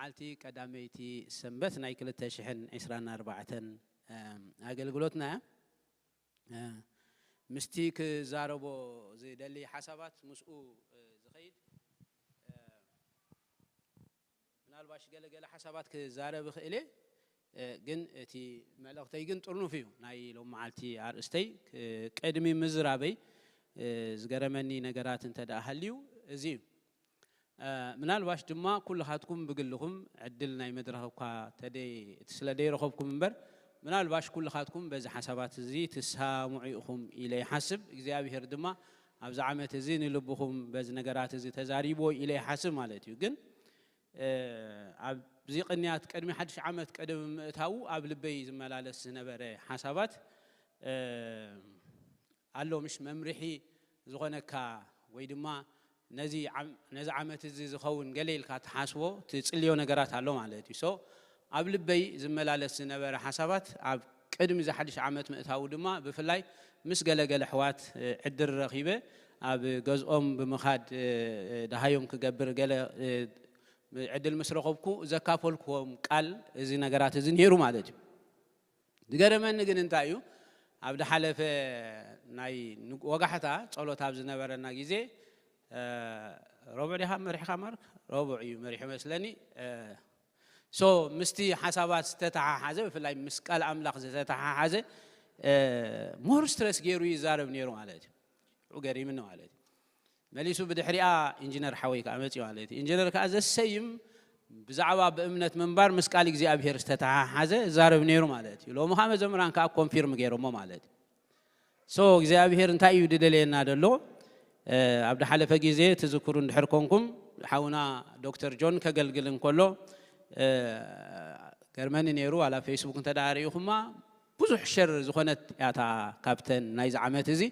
መዓልቲ ቀዳመይቲ ሰንበት ናይ ክልተ ሽሕን ዕስራን ኣርባዕተን፣ እም፣ ኣገልግሎትና እያ። እ፣ ምስቲ ክዛረቦ ዝደሊ ሓሳባት ምስኡ፣ እ፣ ዝኸይድ፣ እ፣ ምናልባሽ ገለ ገለ ሓሳባት ክዛረብ እኽእል እየ፣ እ፣ ግን እቲ መልእኽተይ ግን ጥርኑፍ እዩ። ናይ ሎም መዓልቲ ኣርእስተይ፣ እ፣ ቅድሚ ምዝራበይ፣ እ፣ ዝገረመኒ ነገራት እንተ ደኣ ሃልዩ እዚ እዩ። እ፣ ምናልባሽ ድማ ኩልኻትኩም ብግልኹም ዕድል ናይ መድረኽ እኳ ተደይ-፣ ስለ ደይረኸብኩም እምበር፣ ምናልባሽ ኩልኻትኩም በዚ ሓሳባት እዚ ትሳምዑ ኢኹም ኢለ ይሓስብ። እግዚኣብሄር ድማ ኣብዚ ዓመት እዚ ንልብኹም በዚ ነገራት እዚ ተዛሪብዎ ኢለ ይሓስብ ማለት እዩ። ግን፣ እ፣ ኣብዚ ቅንያት ቅድሚ ሓድሽ ዓመት ቅድሚ ምእታዉ ኣብ ልበይ ዝመላለስ ዝነበረ ሓሳባት፣ እ፣ ኣሎ፣ ምሽ መምርሒ ዝኾነካ ወይ ድማ ነዚ ዓም-፣ ነዚ ዓመት እዚ ዝኸውን ገለ ኢልካ ትሓስቦ ትጽልዮ ነገራት ኣሎ ማለት እዩ። ሶ ኣብ ልበይ ዝመላለስ ዝነበረ ሓሳባት ኣብ ቅድሚ እዚ ሓድሽ ዓመት ምእታዉ ድማ ብፍላይ ምስ ገለ ገለ ኣሕዋት፣ እ፣ ዕድል ረኺበ ኣብ ገዝኦም ብምኻድ፣ እ፣ እ፣ ደሃዮም ክገብር ገለ፣ እ፣ ዕድል ምስ ረኸብኩ ዘካፈልክዎም ቃል እዚ ነገራት እዚ ነይሩ ማለት እዩ። ዝገረመኒ ግን እንታይ እዩ፣ ኣብ ዝሓለፈ ናይ ንግ-፣ ወጋሕታ ጸሎት ኣብ ዝነበረና ግዜ፣ እ፣ ረቡዕ ዲኻ መሪሕካ ማርክ? ረቡዕ እዩ መሪሑ መስለኒ። እ፣ ሶ ምስቲ ሓሳባት ዝተተሓሓዘ፣ ብፍላይ ምስ ቃል ኣምላኽ ዝተተሓሓዘ፣ እ፣ ሞር ስትረስ ገይሩ ይዛረብ ነይሩ ማለት እዩ። ሽዑ ገሪምኒ ማለት እዩ። መሊሱ ብድሕሪኣ ኢንጂነር ሓወይ ከኣ መጺኡ ማለት እዩ። ኢንጂነር ከኣ ዘሰይም ብዛዕባ ብእምነት ምንባር ምስ ቃል እግዚኣብሄር ዝተተሓሓዘ ዛረብ ነይሩ ማለት እዩ። ሎሚ ከኣ መዘምራን ከኣ ኮንፊርም ገይሮሞ ማለት እዩ። ሶ እግዚኣብሄር እንታይ እዩ ዝደለየና ዘሎ? እ፣ ኣብ ዝሓለፈ ግዜ ትዝክሩ እንድሕር ኮንኩም፣ ሓውና ዶክተር ጆን ከገልግል እንከሎ፣ እ፣ ገርመኒ ነይሩ። ዋላ ፌስቡክ እንተ ደኣ ርኢኹማ፣ ብዙሕ ሸር ዝኾነት እያ እታ ካብተን ናይዚ ዓመት እዚ።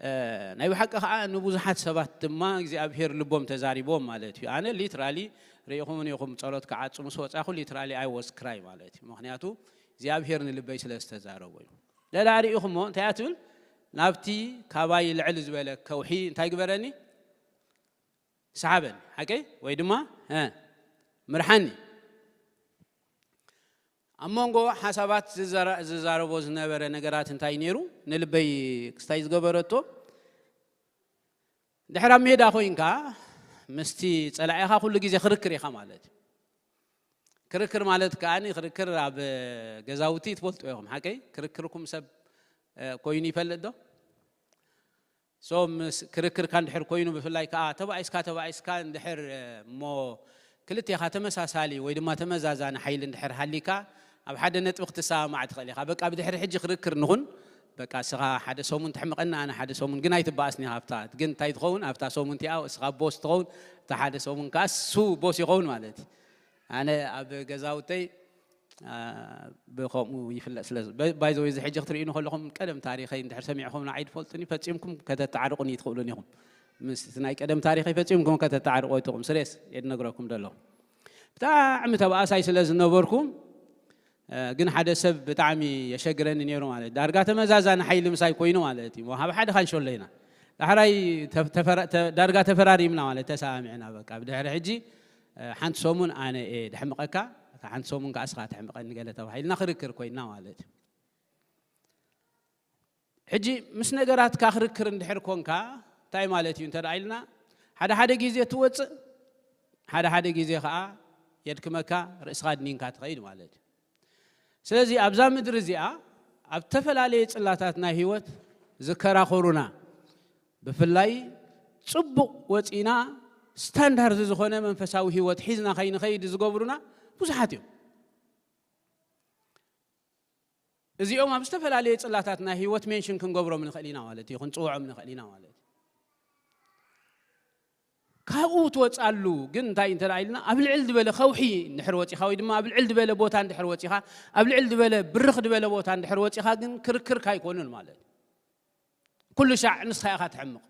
እ፣ ናይ ብሓቂ ከኣ ንብዙሓት ሰባት ድማ እግዚኣብሄር ልቦም ተዛሪብዎም ማለት እዩ። ኣነ ሊትራሊ ርኢኹምኒ ኢኹም፣ ጸሎት ክዓጹ ምስ ወጻኹ ሊትራሊ ኣይ ዋዝ ክራይ ማለት እዩ። ምኽንያቱ እግዚኣብሄር ንልበይ ስለ ዝተዛረቦ እዩ። ደዳ ርኢኹሞ እንታይ እያ ትብል? ናብቲ ካባይ ልዕል ዝበለ ከውሒ እንታይ ግበረኒ? ሰሓበኒ፣ ሓቀይ? ወይ ድማ፣ እ፣ ምርሓኒ። ኣብ መንጎ ሓሳባት ዝዘራ-፣ ዝዛረቦ ዝነበረ ነገራት እንታይ ነይሩ? ንልበይ ክስታይ ዝገበረቶ፣ ድሕር ኣብ ሜዳ ኮይንካ ምስቲ ጸላኢኻ ኩሉ ግዜ ክርክር ኢኻ ማለት እዩ። ክርክር ማለት ከኣ፣ ክርክር ኣብ ገዛውቲ ትፈልጡ ኢኹም፣ ሓቀይ? ክርክርኩም ሰብ፣ እ፣ ኮይኑ ይፈልጥ ዶ? ሶ ምስ ክርክርካ እንድሕር ኮይኑ፣ ብፍላይ ከኣ ተባኢስካ፣ ተባኢስካ እንድሕር፣ እ፣ እሞ ክልቴኻ ተመሳሳሊ ወይ ድማ ተመዛዛኒ ሓይሊ እንድሕር ሃሊካ፣ ኣብ ሓደ ነጥቢ ክትሰማማዕ ትኽእል ኢኻ። በቃ ብድሕሪ ሕጂ ክርክር ንኹን፣ በቃ እስኻ ሓደ ሰሙን ተሕምቐና፣ ኣነ ሓደ ሰሙን፣ ግን ኣይትበኣስን ኢኻ ኣብታ። ግን እንታይ ትኸውን? ኣብታ ሰሙን እቲኣ እስኻ ቦስ ትኸውን፣ እታ ሓደ ሰሙን ከኣ እሱ ቦስ ይኸውን ማለት እዩ። ኣነ ኣብ ገዛውተይ፣ አ፣ ብኸምኡ ይፍለጥ ስለ ዝ-፣ በ-፣ ባይ ዘ ወይ፣ እዚ ሕጂ ክትርእዩኒ ከለኹም ቀደም ታሪኸይ እንድሕር ሰሚዕኹም ንዓይ ትፈልጡኒ፣ ፈጺምኩም ከተተዓርቑኒ ኣይትኽእሉን ኢኹም። ምስ እቲ ናይ ቀደም ታሪኸይ ፈጺምኩም ከተተዓርቑ ኣይትኽእሉም። ስሬስ እየ ዝነግረኩም ዘለኹ። ብጣዕሚ ተባኣሳይ ስለ ዝነበርኩ፣ እ፣ ግን ሓደ ሰብ ብጣዕሚ የሸግረኒ ነይሩ ማለት እዩ። ዳርጋ ተመዛዛኒ ሓይሊ ምሳይ ኮይኑ ማለት እዩ። ኣብ ሓደ ካንሸሎ ኢና። ዳሕራይ ተ-፣ ተፈራ-፣ ተ-፣ ዳርጋ ተፈራሪምና ማለት ተሰማሚዕና። በቃ ብድሕሪ ሕጂ፣ እ፣ ሓንቲ ሰሙን ኣነ እየ ደሕምቐካ፣ እታ ሓንቲ ሰሙን ከኣ እስኻ ተሕምቐኒ ገለ ተባሂልና ክርክር ኮይና ማለት እዩ። ሕጂ ምስ ነገራትካ ክርክር እንድሕር ኮንካ እንታይ ማለት እዩ እንተ ደኣ ኢልና፣ ሓደ ሓደ ግዜ ትወጽእ፣ ሓደ ሓደ ግዜ ኸኣ የድክመካ፣ ርእስኻ ድኒንካ ትኸይድ ማለት እዩ። ስለዚ ኣብዛ ምድሪ እዚኣ ኣብ ዝተፈላለየ ጽላታት ናይ ህይወት ዝከራኸሩና፣ ብፍላይ ጽቡቕ ወጺና ስታንዳርድ ዝኾነ መንፈሳዊ ህይወት ሒዝና ከይንኸይድ ዝገብሩና ብዙሓት እዮም። እዚኦም ኣብ ዝተፈላለየ ጽላታት ናይ ህይወት ሜንሽን ክንገብሮም ንኽእል ኢና ማለት እዩ፣ ክንጽውዖም ንኽእል ኢና ማለት እዩ። ካብኡ ትወጻሉ ግን እንታይ እንተ ደኣ ኢልና፣ ኣብ ልዕል ዝበለ ከውሒ እንድሕር ወጺኻ ወይ ድማ ኣብ ልዕል ዝበለ ቦታ እንድሕር ወጺኻ፣ ኣብ ልዕል ዝበለ ብርኽ ዝበለ ቦታ እንድሕር ወጺኻ ግን ክርክርካ ኣይኮኑን ማለት እዩ። ኩሉ ሻዕ ንስኻ ኢኻ ትሕምቕ።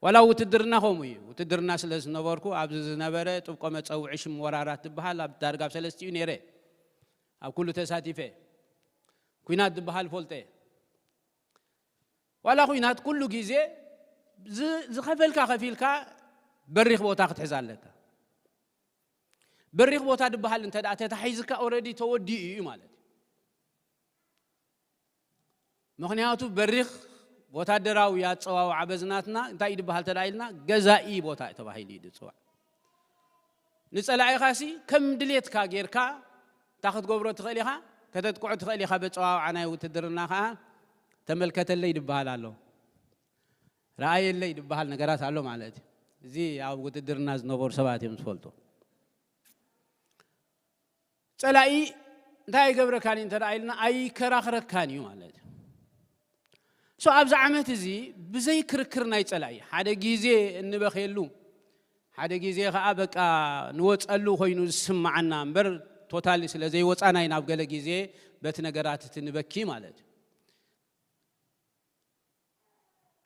ዋላ ውትድርና ከምኡ እዩ። ውትድርና ስለ ዝነበርኩ ኣብዚ ዝነበረ ጥብቆ መጸውዒ ሽም ወራራት ዝበሃል ኣብ ዳርጋ ኣብ ሰለስቲኡ ነይረ። ኣብ ኩሉ ተሳቲፈ። ኲናት ዝበሃል ፈልጠ። ዋላ ኲናት ኩሉ ግዜ ዝ-፣ ዝኸፈልካ ከፊልካ በሪኽ ቦታ ክትሕዝ ኣለካ። በሪኽ ቦታ ድበሃል እንተ ደኣ ተታሒዝካ፣ ኦረዲ ተወዲኡ እዩ ማለት እዩ። ምኽንያቱ በሪኽ ወታደራዊ ኣጸዋውዓ በዝናትና እንታይ እዩ ድበሃል ተዳ ኢልና፣ ገዛኢ ቦታ እዩ ተባሂሉ እዩ ድጽዋዕ። ንጸላኢኻሲ ከም ድሌትካ ጌርካ እንታይ ክትገብሮ ትኽእል ኢኻ? ከተጥቅዖ ትኽእል ኢኻ። በጸዋውዓ ናይ ውትድርና ኸኣ ተመልከተለይ ድበሃል ኣሎ፣ ረኣየለይ ድበሃል ነገራት ኣሎ ማለት እዩ። እዚ ኣብ ውትድርና ዝነበሩ ሰባት እዮም ዝፈልጡ። ጸላኢ እንታይ ኣይገብረካን እዩ እንተ ደኣ ኢልና፣ ኣይከራኽረካን እዩ ማለት እዩ። ሶ ኣብዚ ዓመት እዚ ብዘይ ክርክር ናይ ጸላኢ ሓደ ግዜ እንበኽየሉ፣ ሓደ ግዜ ኸኣ በቃ ንወጸሉ ኮይኑ ዝስምዓና እምበር፣ ቶታሊ ስለ ዘይወጻና ኢና ኣብ ገለ ግዜ በቲ ነገራት እቲ ንበኪ ማለት እዩ።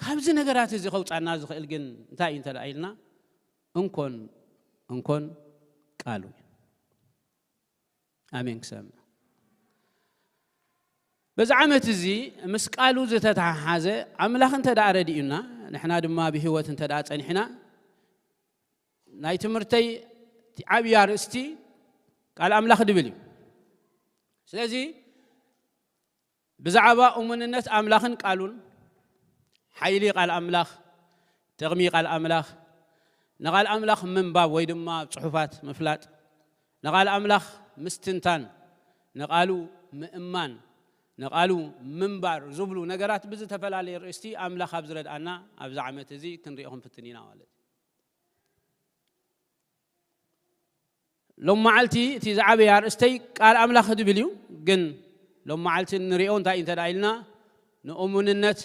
ካብዚ ነገራት እዚ ከውጻና ዝኽእል ግን እንታይ እዩ እንተ ደኣ ኢልና፣ እንኮን እንኮን ቃሉ እዩ። ኣሜን ክሰምዕ። በዚ ዓመት እዚ ምስ ቃሉ ዝተተሓሓዘ ኣምላኽ እንተ ደኣ ረዲኡና፣ ንሕና ድማ ብህይወት እንተ ደኣ ጸኒሕና፣ ናይ ትምህርተይ እቲ ዓብዪ ኣርእስቲ ቃል ኣምላኽ ድብል እዩ። ስለዚ ብዛዕባ እሙንነት ኣምላኽን ቃሉን፣ ሓይሊ ቃል ኣምላኽ፣ ጥቕሚ ቃል ኣምላኽ፣ ንቓል ኣምላኽ ምንባብ ወይ ድማ ኣብ ጽሑፋት ምፍላጥ፣ ንቓል ኣምላኽ ምስትንታን፣ ንቓሉ ምእማን፣ ንቓሉ ምንባር ዝብሉ ነገራት ብዝተፈላለየ ርእስቲ ኣምላኽ ኣብ ዝረድኣና ኣብዚ ዓመት እዚ ክንሪኦ ክንፍትን ኢና ማለት እዩ። ሎም መዓልቲ እቲ ዝዓበየ ኣርእስተይ ቃል ኣምላኽ ድብል እዩ። ግን ሎም መዓልቲ እንሪኦ እንታይ እንተ ደኣ ኢልና፣ ንእሙንነት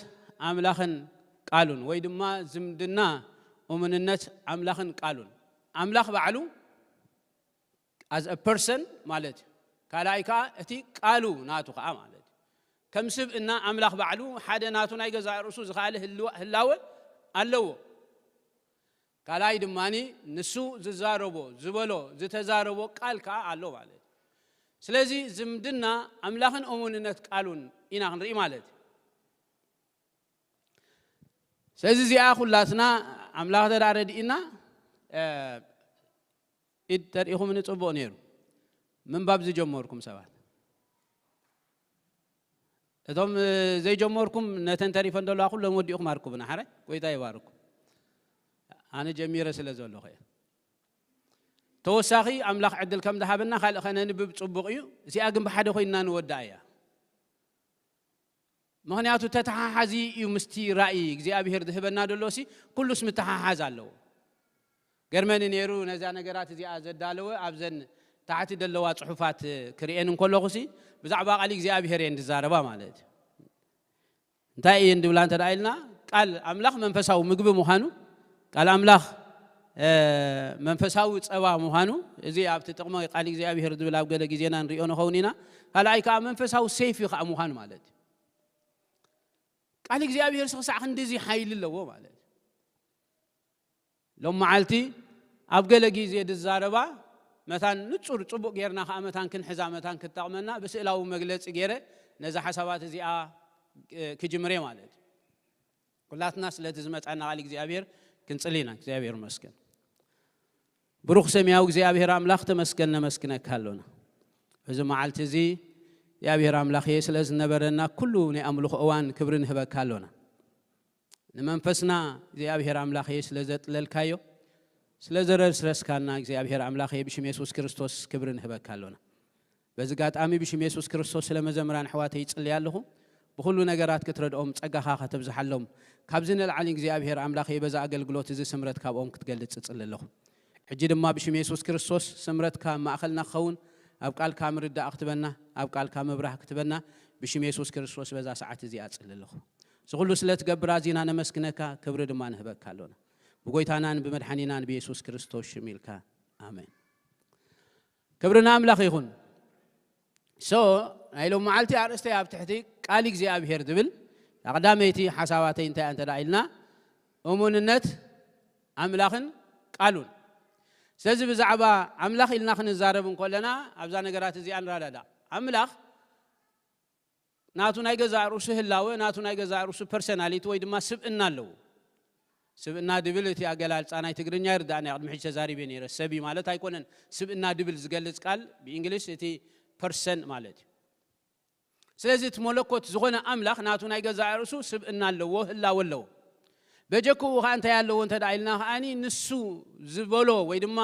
ኣምላኽን ቃሉን ወይ ድማ ዝምድና እሙንነት ኣምላኽን ቃሉን፣ ኣምላኽ ባዕሉ as a person ማለት እዩ። ካልኣይ ከዓ እቲ ቃሉ ናቱ ከዓ ማለት እዩ። ከም ስብእና ኣምላኽ ባዕሉ ሓደ ናቱ ናይ ገዛእ ርእሱ ዝኸኣለ ህልዋ- ህላወ ኣለዎ። ካልኣይ ድማ ንሱ ዝዛረቦ ዝበሎ ዝተዛረቦ ቃል ከዓ ኣሎ ማለት እዩ። ስለዚ ዝምድና ኣምላኽን እሙንነት ቃሉን ኢና ክንርኢ ማለት እዩ። ስለዚ እዚኣ ኩላትና ኣምላኽ ተዳ ረድእና ኢድ ተሪእኹምኒ ጽቡቕ ነይሩ። ምንባብ ዝጀመርኩም ሰባት፣ እቶም ዘይጀመርኩም ነተን ተሪፈን ዘለዋ ኩሎም ወዲእኹም ኣርኩብና። ሓራይ ጎይታ ይባርኩም። ኣነ ጀሚረ ስለ ዘለኹ እየ። ተወሳኺ ኣምላኽ ዕድል ከም ዝሃበና ካልእ ከነንብብ ጽቡቕ እዩ። እዚኣ ግን ብሓደ ኮይንና ንወድኣ እያ። ምኽንያቱ ተተሓሓዚ እዩ ምስቲ ራእይ እግዚኣብሔር ዝህበና ደሎሲ ኩሉስ ምተሓሓዝ ኣለዎ። ገርመኒ ነይሩ ነዛ ነገራት እዚኣ ዘዳለወ ኣብዘን ታሕቲ ደለዋ ጽሑፋት ክርእየን እንከለኹሲ ብዛዕባ ቃል እግዚኣብሔር እየን ዝዛረባ ማለት እዩ። እንታይ እየን ድብላ እንተ ደኣ ኢልና ቃል ኣምላኽ መንፈሳዊ ምግቢ ምዃኑ፣ ቃል ኣምላኽ መንፈሳዊ ጸባ ምዃኑ፣ እዚ ኣብቲ ጥቕሚ ቃል እግዚኣብሔር ዝብል ኣብ ገለ ግዜና ንሪኦ ንኸውን ኢና። ካልኣይ ከዓ መንፈሳዊ ሰይፊ ከዓ ምዃኑ ማለት እዩ። ቃል እግዚኣብሔር ስኽሳዕ ክንዲዚ ሓይሊ ኣለዎ ማለት እዩ። ሎም መዓልቲ ኣብ ገለ ግዜ ዝዛረባ መታን ንጹር ጽቡቕ ጌርና ከዓ መታን ክንሕዛ መታን ክጠቕመና ብስእላዊ መግለጺ ገይረ ነዛ ሓሳባት እዚኣ ክጅምር እየ ማለት እዩ። ኩላትና ስለቲ ዝመጻና ቃል እግዚኣብሔር ክንጽሊ ኢና። እግዚኣብሔር ይመስገን። ብሩኽ ሰማያዊ እግዚኣብሔር ኣምላኽ ተመስገን፣ ነመስግነካ ኣሎና። እዚ መዓልቲ እዚ እግዚኣብሔር ኣምላኽ እየ ስለ ዝነበረና ኩሉ ናይ ኣምልኾ እዋን ክብሪ ንህበካ ኣሎና። ንመንፈስና እግዚኣብሔር ኣምላኸየ ስለ ዘጥለልካዮ ስለ ዘረስረስካና እግዚኣብሔር ኣምላኸየ ብሽም የሱስ ክርስቶስ ክብሪ ንህበካ ኣሎና። በዚ ጋጣሚ ብሽም የሱስ ክርስቶስ ስለ መዘምራን ኣሕዋተይ ይጽልይ ኣለኹ። ብኹሉ ነገራት ክትረድኦም ጸጋኻ ከተብዝሓሎም ካብዚ ንላዕሊ እግዚኣብሔር ኣምላኸየ በዚ ኣገልግሎት እዚ ስምረት ካብኦም ክትገልጽ እጽሊ ኣለኹ። ሕጂ ድማ ብሽም የሱስ ክርስቶስ ስምረትካ ኣብ ማእኸልና ክኸውን ኣብ ቃልካ ምርዳእ ክትበና ኣብ ቃልካ ምብራህ ክትበና ብሽም የሱስ ክርስቶስ በዛ ሰዓት እዚኣ እጽሊ ኣለኹ። እዚ ኩሉ ስለ ትገብር ኣዚና ነመስግነካ፣ ክብሪ ድማ ንህበካ ኣሎና። ብጎይታናን ብመድሓኒናን ብየሱስ ክርስቶስ ሽም ኢልካ ኣሜን። ክብሪ ንኣምላኽ ይኹን። ሶ ናይ ሎም መዓልቲ ኣርእስተይ ኣብ ትሕቲ ቃል እግዚኣብሔር ዝብል ኣቕዳመይቲ ሓሳባተይ እንታይ እንተ ደኣ ኢልና እሙንነት ኣምላኽን ቃሉን። ስለዚ ብዛዕባ ኣምላኽ ኢልና ክንዛረብ እንከለና ኣብዛ ነገራት እዚኣ ንረዳዳእ። ኣምላኽ ናቱ ናይ ገዛእ ርእሱ ህላወ፣ ናቱ ናይ ገዛእ ርእሱ ፐርሰናሊቲ ወይ ድማ ስብእና ኣለዎ። ስብእና ድብል እቲ ኣገላልጻ ናይ ትግርኛ ይርዳእና፣ ቅድሚ ሕጂ ተዛሪበ ነይረ። ሰብ እዩ ማለት ኣይኮነን። ስብእና ድብል ዝገልጽ ቃል ብእንግሊሽ እቲ ፐርሰን ማለት እዩ። ስለዚ እቲ መለኮት ዝኾነ ኣምላኽ ናቱ ናይ ገዛእ ርእሱ ስብእና ኣለዎ፣ ህላወ ኣለዎ። በጀክኡ ኸዓ እንታይ ኣለዎ እንተ ደኣ ኢልና ኸዓኒ ንሱ ዝበሎ ወይ ድማ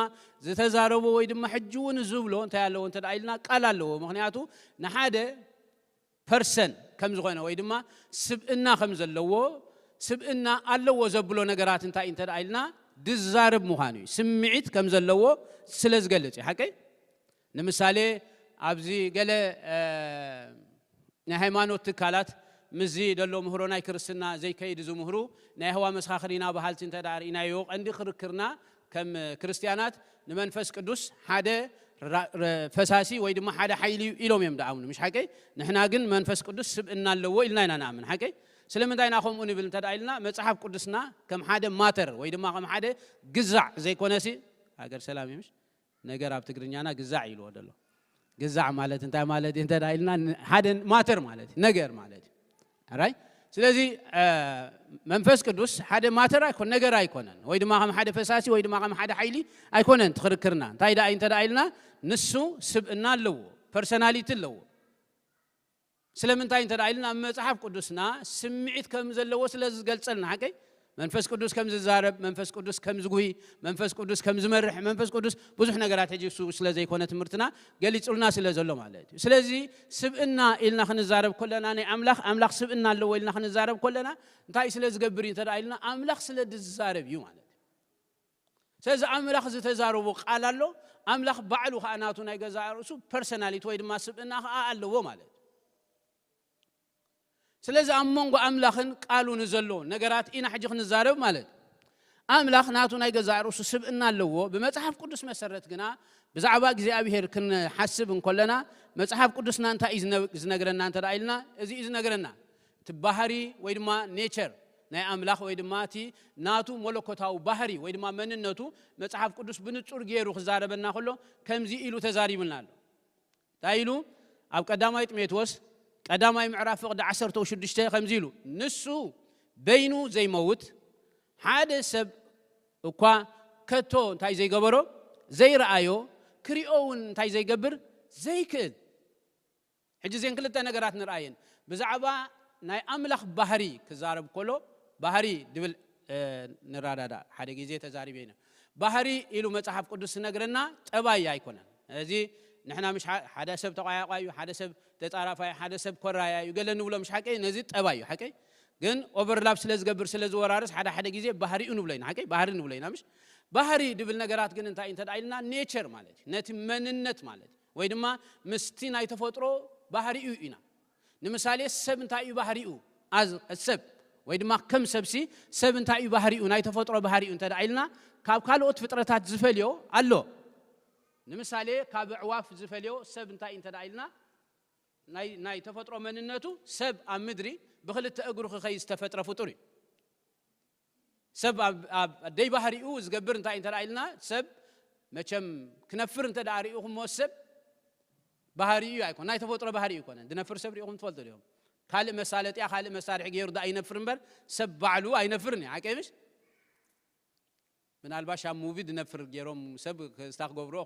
ዝተዛረቦ ወይ ድማ ሕጂ እውን ዝብሎ እንታይ ኣለዎ እንተ ደኣ ኢልና ቃል ኣለዎ። ምኽንያቱ ንሓደ ፐርሰን ከም ዝኾነ ወይ ድማ ስብእና ከም ዘለዎ፣ ስብእና ኣለዎ ዘብሎ ነገራት እንታይ እንተ ደኣ ኢልና ድዛረብ ምዃኑ እዩ። ስምዒት ከም ዘለዎ ስለ ዝገልጽ እዩ። ሓቀይ? ንምሳሌ ኣብዚ ገለ ናይ ሃይማኖት ትካላት ምስዚ ደሎ ምህሮ ናይ ክርስትና ዘይከይድ ዝምህሩ ናይ የሆዋ መሰኻኽር ኢና በሃልቲ እንተ ደኣ ርኢናዮ፣ ቀንዲ ክርክርና ከም ክርስትያናት ንመንፈስ ቅዱስ ሓደ ፈሳሲ ወይ ድማ ሓደ ሓይሊ እዩ ኢሎም እዮም ደኣምኑ። ምሽ ሓቀይ? ንሕና ግን መንፈስ ቅዱስ ስብእና ኣለዎ ኢልና ኢና ንኣምን። ሓቀይ? ስለምንታይ ኢና ከምኡ ንብል እንተ ደኣ ኢልና መጽሓፍ ቅዱስና ከም ሓደ ማተር ወይ ድማ ከም ሓደ ግዛዕ ዘይኮነሲ፣ ሃገር ሰላም እዩ ምሽ? ነገር ኣብ ትግርኛና ግዛዕ ኢልዎ ደሎ። ግዛዕ ማለት እንታይ ማለት እዩ እንተ ኢልና ሓደ ማተር ማለት እዩ፣ ነገር ማለት እዩ። ኣራይ? ስለዚ መንፈስ ቅዱስ ሓደ ማተር ኣይኮን ነገር ኣይኮነን፣ ወይ ድማ ከም ሓደ ፈሳሲ ወይ ድማ ከም ሓደ ሓይሊ ኣይኮነን ትኽርክርና። እንታይ ደኣ እንተ ኢልና ንሱ ስብእና ኣለዎ፣ ፐርሰናሊቲ ኣለዎ። ስለምንታይ እንተ ኢልና ኣብ መጽሓፍ ቅዱስና ስምዒት ከም ዘለዎ ስለ ዝገልጸልና። ሓቀይ? መንፈስ ቅዱስ ከም ዝዛረብ፣ መንፈስ ቅዱስ ከም ዝጉሂ፣ መንፈስ ቅዱስ ከም ዝመርሕ፣ መንፈስ ቅዱስ ብዙሕ ነገራት ሕጂ እሱ ስለ ዘይኮነ ትምህርትና ገሊጹልና ስለ ዘሎ ማለት እዩ። ስለዚ ስብእና ኢልና ክንዛረብ ከለና ናይ ኣምላኽ ኣምላኽ ስብእና ኣለዎ ኢልና ክንዛረብ ከለና እንታይ ስለ ዝገብር እዩ እንተ ኢልና ኣምላኽ ስለ ዝዛረብ እዩ ማለት እዩ። ስለዚ ኣምላኽ ዝተዛረቦ ቃል ኣሎ። ኣምላኽ ባዕሉ ከዓ ናቱ ናይ ገዛእ ርእሱ ፐርሰናሊቲ ወይ ድማ ስብእና ከዓ ኣለዎ ማለት እዩ። ስለዚ ኣብ መንጎ ኣምላኽን ቃሉ ንዘሎ ነገራት ኢና ሕጂ ክንዛረብ ማለት እዩ። ኣምላኽ ናቱ ናይ ገዛእ ርእሱ ስብእና ኣለዎ። ብመጽሓፍ ቅዱስ መሰረት ግና ብዛዕባ እግዚኣብሄር ክንሓስብ እንከለና መጽሓፍ ቅዱስና እንታይ እዩ ዝነ- ዝነግረና እንተ ደኣ ኢልና፣ እዚ እዩ ዝነግረና። እቲ ባህሪ ወይ ድማ ኔቸር ናይ ኣምላኽ ወይ ድማ እቲ ናቱ መለኮታዊ ባህሪ ወይ ድማ መንነቱ መጽሓፍ ቅዱስ ብንጹር ገይሩ ክዛረበና ከሎ ከምዚ ኢሉ ተዛሪቡና ኣሎ። እንታይ ኢሉ? ኣብ ቀዳማይ ጢሞቴዎስ ቀዳማይ ምዕራፍ ፍቕዲ ዓሰርተ ሽዱሽተ ከምዚ ኢሉ፣ ንሱ በይኑ ዘይመውት ሓደ ሰብ እኳ ከቶ እንታይ ዘይገበሮ ዘይረኣዮ ክሪኦ እውን እንታይ ዘይገብር ዘይክእል። ሕጂ እዘን ክልተ ነገራት ንርኣየን። ብዛዕባ ናይ ኣምላኽ ባህሪ ክዛረብ ከሎ ባህሪ ድብል ንራዳዳ ሓደ ግዜ ተዛሪበ ኢና። ባህሪ ኢሉ መጽሓፍ ቅዱስ ዝነግረና ጠባይ ኣይኮነን። እዚ ንሕና ምሽ ሓደ ሰብ ተቋያቋይ እዩ፣ ሓደ ሰብ ተጻራፋይ፣ ሓደ ሰብ ኮራያ እዩ ገለ ንብሎ ምሽ ሓቀይ ነዚ ጠባይ እዩ ሓቀይ። ግን ኦቨርላፕ ስለ ዝገብር ስለ ዝወራርስ ሓደ ሓደ ግዜ ባህሪኡ ንብሎ ኢና ሓቀይ፣ ባህሪ ንብሎ ኢና ምሽ። ባህሪ ድብል ነገራት ግን እንታይ እንተ ኢልና ኔቸር ማለት እዩ፣ ነቲ መንነት ማለት እዩ። ወይ ድማ ምስቲ ናይ ተፈጥሮ ባህሪኡ ኢና። ንምሳሌ ሰብ እንታይ እዩ ባህሪኡ? ኣዝ ሰብ ወይ ድማ ከም ሰብሲ ሰብ እንታይ እዩ ባህሪኡ? ናይ ተፈጥሮ ባህሪኡ እንተ ኢልና ካብ ካልኦት ፍጥረታት ዝፈልዮ ኣሎ። ንምሳሌ ካብ ኣዕዋፍ ዝፈልዮ ሰብ እንታይ እንተ ኢልና ናይ ናይ ተፈጥሮ መንነቱ ሰብ ኣብ ምድሪ ብክልተ እግሩ ክኸይድ ዝተፈጥረ ፍጡር እዩ። ሰብ ኣብ ደይ ባህሪኡ ዝገብር እንታይ እንተ ኢልና ሰብ መቸም ክነፍር እንተ ርኢኹሞ ሰብ ባህሪኡ ኣይኮን ናይ ተፈጥሮ ባህሪኡ ይኮነ ዝነፍር ሰብ ርኢኹም ትፈልጡ ዲኹም? ካልእ መሳለጥያ ካልእ መሳርሒ ገይሩ ዳ ይነፍር እምበር ሰብ ባዕሉ ኣይነፍርን እዩ። ሓቀይ ምሽ? ምናልባሽ ኣብ ሙቪ ዝነፍር ገይሮም ሰብ ክስታ ክገብርዎ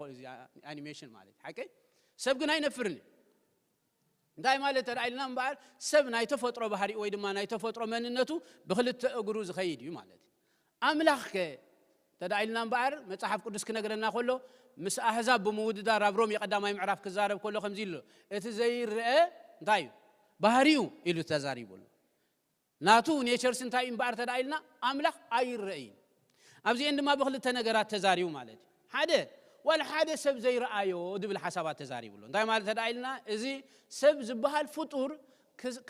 ኣኒሜሽን ማለት ሓቀይ? ሰብ ግን ኣይነፍርን እዩ። እንታይ ማለት ተደኣ ኢልና እምበኣር ሰብ ናይ ተፈጥሮ ባህሪኡ ወይ ድማ ናይ ተፈጥሮ መንነቱ ብክልተ እግሩ ዝኸይድ እዩ ማለት እዩ። ኣምላኽ ከ ተደኣ ኢልና እምበኣር መጽሓፍ ቅዱስ ክነግረና ከሎ ምስ ኣህዛብ ብምውድዳር ኣብ ሮም የቀዳማይ ምዕራፍ ክዛረብ ከሎ ከምዚ ኢሉ እቲ ዘይረአ እንታይ እዩ ባህሪኡ ኢሉ ተዛሪቡ ኣሎ። ናቱ ኔቸርስ እንታይ እዩ እምበኣር ተደኣ ኢልና ኣምላኽ ኣይረእይን። ኣብዚአን ድማ ብክልተ ነገራት ተዛሪቡ ማለት እዩ። ሓደ ዋላ ሓደ ሰብ ዘይረኣዮ ዝብል ሓሳባት ተዛሪቡ ኣሎ። እንታይ ማለት ተደኣ ኢልና እዚ ሰብ ዝበሃል ፍጡር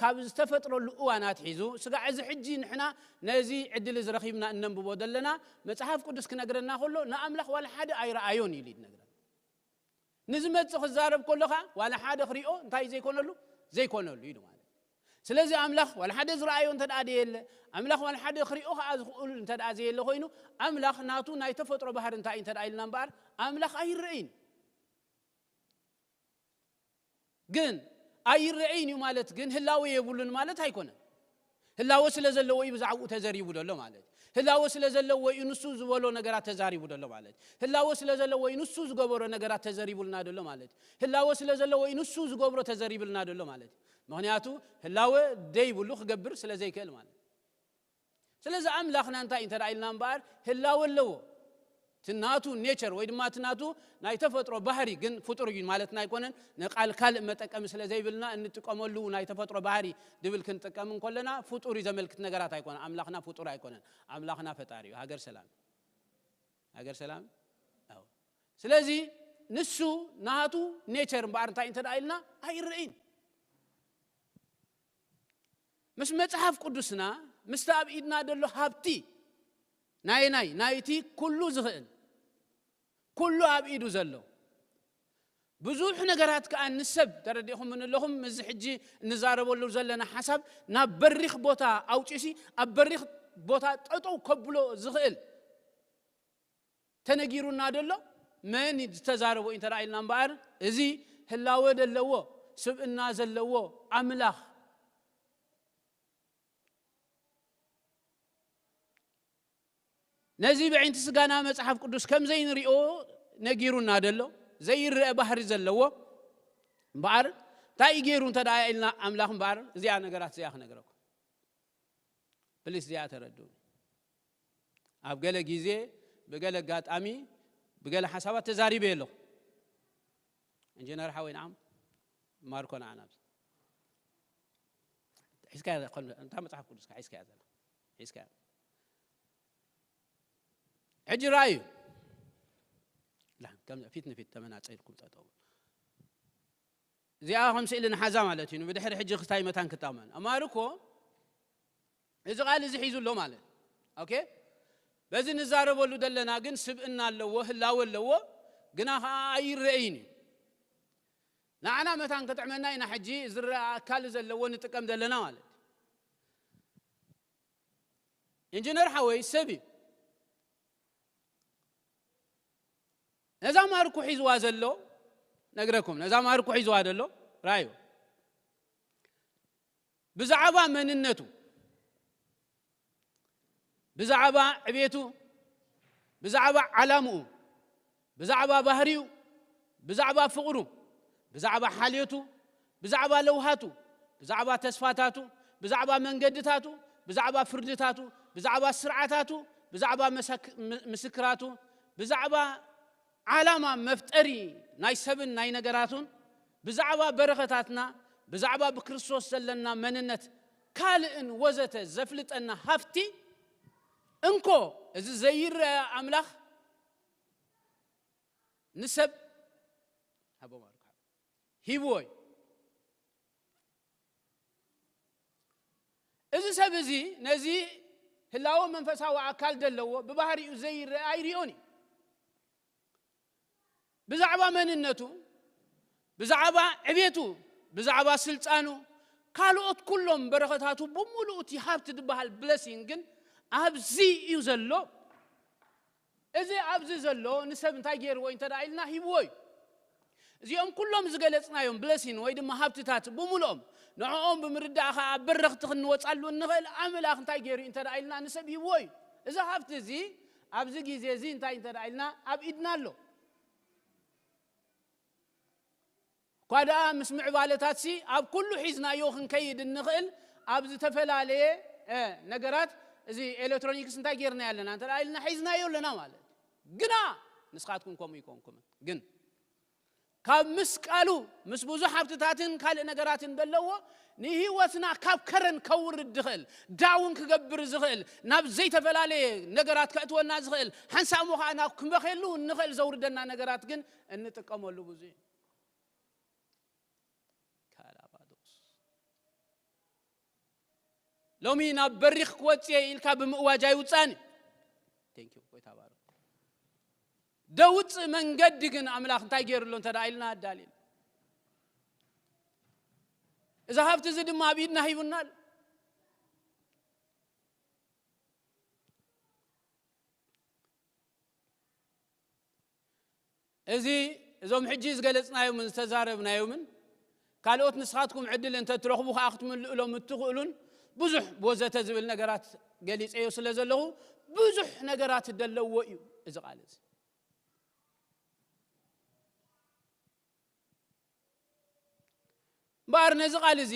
ካብ ዝተፈጥረሉ እዋን ኣትሒዙ ስጋዕ እዚ ሕጂ ንሕና ነዚ ዕድል እዚ ረኺብና እነንብቦ ዘለና መጽሓፍ ቅዱስ ክነግረና ከሎ ንኣምላኽ ዋላ ሓደ ኣይረኣዮን ኢሉ ይነግረና። ንዝመጽእ ክዛረብ ከሎ ኸዓ ዋላ ሓደ ክሪኦ እንታይ ዘይኮነሉ ዘይኮነሉ ኢሉ ማለት። ስለዚ ኣምላኽ ዋላ ሓደ ዝረኣዮ እንተ ደኣ ዘየለ ኣምላኽ ዋላ ሓደ ክሪኦ ኸዓ ዝኽእሉ እንተ ደኣ ዘየለ ኮይኑ ኣምላኽ ናቱ ናይ ተፈጥሮ ባህሪ እንታይ እንተ ደኣ ኢልና እምበኣር ኣምላኽ ኣይረእይን። ግን ኣይረእይን እዩ ማለት ግን ህላወ የብሉን ማለት ኣይኮነን። ህላወ ስለ ዘለዎ እዩ ብዛዕባኡ ተዘሪቡ ዘሎ ማለት እዩ። ህላወ ስለ ዘለዎ እዩ ንሱ ዝበሎ ነገራት ተዛሪቡ ዘሎ ማለት እዩ። ህላወ ስለ ዘለዎ እዩ ንሱ ዝገበሮ ነገራት ተዘሪቡልና ዘሎ ማለት እዩ። ህላወ ስለ ዘለዎ እዩ ንሱ ዝገብሮ ተዘሪብልና ዘሎ ማለት እዩ። ምኽንያቱ ህላወ ደይብሉ ክገብር ስለ ዘይክእል ማለት እዩ። ስለዚ ኣምላኽና እንታይ እንተ ኢልና እምበኣር ህላወ ኣለዎ። እቲ ናቱ ኔቸር ወይ ድማ እቲ ናቱ ናይ ተፈጥሮ ባህሪ ግን ፍጡር እዩ ማለትና ኣይኮነን። ንቃል ካልእ መጠቀሚ ስለ ዘይብልና እንጥቀመሉ ናይ ተፈጥሮ ባህሪ ድብል ክንጥቀም እንከለና ፍጡር እዩ ዘመልክት ነገራት ኣይኮነን። ኣምላኽና ፍጡር ኣይኮነን። ኣምላኽና ፈጣሪ እዩ። ሃገር ሰላም፣ ሃገር ሰላም። ኣዎ። ስለዚ ንሱ ናቱ ኔቸር እምበኣር እንታይ እንተ ኢልና ኣይረእይን። ምስ መጽሓፍ ቅዱስና ምስቲ ኣብ ኢድና ዘሎ ሃብቲ ናይ ናይ ናይቲ ኩሉ ዝኽእል ኩሉ ኣብ ኢዱ ዘሎ ብዙሕ ነገራት ከኣ ንሰብ ተረዲእኹም ኣለኹም። እዚ ሕጂ እንዛረበሉ ዘለና ሓሳብ ናብ በሪኽ ቦታ ኣውፂኡሲ ኣብ በሪኽ ቦታ ጠጠው ከብሎ ዝኽእል ተነጊሩና ደሎ መን ዝተዛረቦ እንተ ኢልና እምበኣር እዚ ህላወ ዘለዎ ስብእና ዘለዎ ኣምላኽ ነዚ ብዕንቲ ስጋና መጽሓፍ ቅዱስ ከም ዘይንሪኦ ነጊሩና ደሎ ዘይረአ ባህሪ ዘለዎ እምበኣር እንታይ እዩ ገይሩ እንተ ኢልና ኣምላኽ እምበኣር እዚኣ ነገራት እዚኣ ክነግረኩም ፕሊስ እዚኣ ተረድኡ ኣብ ገለ ግዜ ብገለ ኣጋጣሚ ብገለ ሓሳባት ተዛሪበ ኣለኹ ኢንጂነር ሓወይ ንዓም ማርኮ ንዓና ሒዝካ እታ መፅሓፍ ቅዱስካ ሒዝካ ዘላ ሒዝካ ሕጂ ራእዩ ፊት ንፊት ተመናፀልኩም ጠጠው እዚኣ ከም ስእሊ ንሓዛ ማለት እዩ ብድሕሪ ሕጂ ክስታይ መታን ክጣመን ኣማርኮ እዚ ቃል እዚ ሒዙ ኣሎ ማለት ኦኬ በዚ ንዛረበሉ ዘለና ግን ስብእና ኣለዎ ህላወ ኣለዎ ግና ከዓ ኣይረእይን እዩ ንዓና መታን ክጥዕመና ኢና ሕጂ ዝረአ ኣካል ዘለዎ ንጥቀም ዘለና ማለት ኢንጂነር ሓወይ ሰብ እዩ ነዛ ማርኩ ሒዝዋ ዘሎ ነግረኩም ነዛ ማርኩ ሒዝዋ ዘሎ ራዩ ብዛዕባ መንነቱ ብዛዕባ ዕቤቱ ብዛዕባ ዓላምኡ ብዛዕባ ባህሪኡ ብዛዕባ ፍቕሩ ብዛዕባ ሓልዮቱ ብዛዕባ ለውሃቱ ብዛዕባ ተስፋታቱ ብዛዕባ መንገድታቱ ብዛዕባ ፍርድታቱ ብዛዕባ ስርዓታቱ ብዛዕባ ምስክራቱ ብዛዕባ ዓላማ መፍጠሪ ናይ ሰብን ናይ ነገራቱን ብዛዕባ በረኸታትና ብዛዕባ ብክርስቶስ ዘለና መንነት ካልእን ወዘተ ዘፍልጠና ሃፍቲ እንኮ እዚ ዘይረአ ኣምላኽ ንሰብ ሂብዎ እዩ እዚ ሰብ እዚ ነዚ ህላወ መንፈሳዊ ኣካል ዘለዎ ብባህሪኡ ዘይረአ ኣይርዮን እዩ ብዛዕባ መንነቱ ብዛዕባ ዕቤቱ ብዛዕባ ስልጣኑ ካልኦት ኩሎም በረኸታቱ ብምሉእ እቲ ሃብቲ ዝበሃል ብለሲን ግን ኣብዚ እዩ ዘሎ እዚ ኣብዚ ዘሎ ንሰብ እንታይ ገይርዎ እንተ ኢልና ሂብዎ እዩ እዚኦም ኩሎም ዝገለፅናዮም ብለሲን ወይ ድማ ሃብትታት ብምልኦም ንዕኦም ብምርዳእ ከዓ በረኽቲ ክንወፃሉ እንኽእል ኣምላኽ እንታይ ገይሩ እንተ ኢልና ንሰብ ሂብዎ እዩ እዚ ሃብቲ እዚ ኣብዚ ግዜ እዚ እንታይ እንተ ኢልና ኣብ ኢድና ኣሎ እኳ ደኣ ምስ ምዕባለታትሲ ኣብ ኩሉ ሒዝናዮ ክንከይድ እንኽእል ኣብ ዝተፈላለየ ነገራት እዚ ኤሌክትሮኒክስ እንታይ ጌርና ኣለና እንተ ኢልና ሒዝናዮ ኣለና ማለት ግና ንስኻትኩም ከምኡ ይኮንኩም ግን ካብ ምስ ቃሉ ምስ ብዙሕ ሃብትታትን ካልእ ነገራትን ዘለዎ ንህይወትና ካብ ከረን ከውርድ ዝኽእል ዳውን ክገብር ዝኽእል ናብ ዘይተፈላለየ ነገራት ከእትወና ዝኽእል ሓንሳእ ሞ ከዓ ናብ ክመኸሉ እንኽእል ዘውርደና ነገራት ግን እንጥቀመሉ ብዙ ካላባዶስ ሎሚ ናብ በሪኽ ክወፅየ ኢልካ ብምእዋጅ ኣይውፃን እዩ ጎይታ ባሮ ደውፅእ መንገዲ ግን ኣምላኽ እንታይ ገይሩ ኣሎ እንተ ኢልና ኣዳልዩ እዚ ሃብቲ እዚ ድማ ኣብ ኢድና ሂቡና ኣሎ እዚ እዞም ሕጂ ዝገለጽናዮምን ዝተዛረብናዮምን ካልኦት ንስኻትኩም ዕድል እንተ ትረኽቡ ከኣ ክትምልእሎም እትኽእሉን ብዙሕ ወዘተ ዝብል ነገራት ገሊጸዮ ስለ ዘለኹ፣ ብዙሕ ነገራት ደለዎ እዩ እዚ ቃል እዚ። እምበኣር ነዚ ቃል እዚ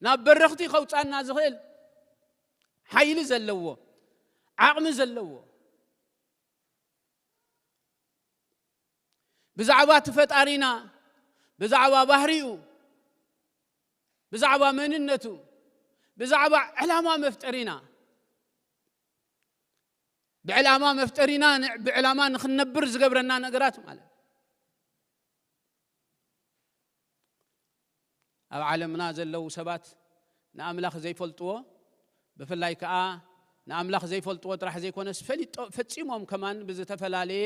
ናብ በረኽቲ ከውጻና ዝኽእል ሓይሊ ዘለዎ፣ ዓቕሚ ዘለዎ፣ ብዛዕባ እቲ ፈጣሪና፣ ብዛዕባ ባህሪኡ፣ ብዛዕባ መንነቱ፣ ብዛዕባ ዕላማ መፍጠሪና፣ ብዕላማ መፍጠሪና ን-፣ ብዕላማ ንኽንነብር ዝገብረና ነገራት ማለት። ኣብ ዓለምና ዘለዉ ሰባት ንኣምላኽ ዘይፈልጥዎ፣ ብፍላይ ከኣ ንኣምላኽ ዘይፈልጥዎ ጥራሕ ዘይኮነስ፣ ፈሊጦ-፣ ፈጺሞም ከማን ብዝተፈላለየ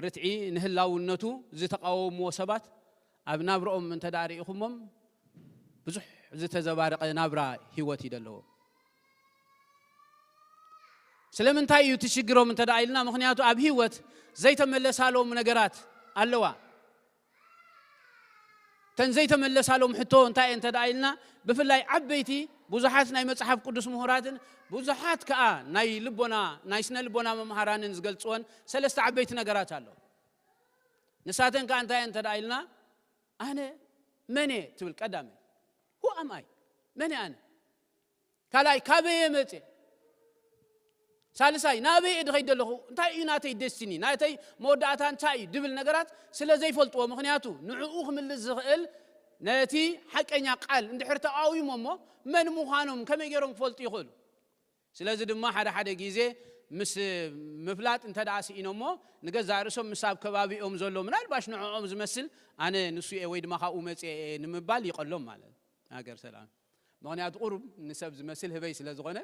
ርትዒ ንህላውነቱ ዝተቃወምዎ ሰባት ኣብ ናብርኦም እንተ ደኣ ርኢኹሞም፣ ብዙሕ ዝተዘባረቐ ናብራ ህይወት እዩ ዘለዎም። ስለምንታይ እዩ እቲ ሽግሮም እንተ ደኣ ኢልና፣ ምኽንያቱ ኣብ ህይወት ዘይተመለሳሎም ነገራት ኣለዋ። እተን ዘይተመለሳሎም ሕቶ እንታይ እየን እንተ ደኣ ኢልና፣ ብፍላይ ዓበይቲ ብዙሓት ናይ መጽሓፍ ቅዱስ ምሁራትን ብዙሓት ከኣ ናይ ልቦና፣ ናይ ስነ ልቦና መምሃራንን ዝገልጽወን ሰለስተ ዓበይቲ ነገራት ኣሎ። ንሳተን ከኣ እንታይ እየን እንተ ደኣ ኢልና፣ ኣነ መን እየ ትብል ቀዳመ። Who am I? መን እየ ኣነ? ካልኣይ፣ ካበይ እየ መጽእ? ሳልሳይ፣ ናበይ እየ ድኸይድ ዘለኹ? እንታይ እዩ ናተይ ደስቲኒ? ናተይ መወዳእታ እንታይ እዩ? ድብል ነገራት ስለ ዘይፈልጥዎ፣ ምኽንያቱ ንዕኡ ክምልስ ዝኽእል ነቲ ሓቀኛ ቃል እንድሕር ተቃዊሞ እሞ መን ምዃኖም ከመይ ገይሮም ክፈልጡ ይኽእሉ? ስለዚ ድማ ሓደ ሓደ ግዜ ምስ ምፍላጥ እንተ ደኣ ስኢኖሞ፣ ንገዛእ ርእሶም ምስ ኣብ ከባቢኦም ዘሎ ምናልባሽ ንዕኦም ዝመስል ኣነ ንሱ እየ ወይ ድማ ካብኡ መጽእ እየ ንምባል ይቐሎም ማለት እዩ። ሃገር ሰላም። ምኽንያቱ ቁሩብ ንሰብ ዝመስል ህበይ ስለ ዝኾነ፣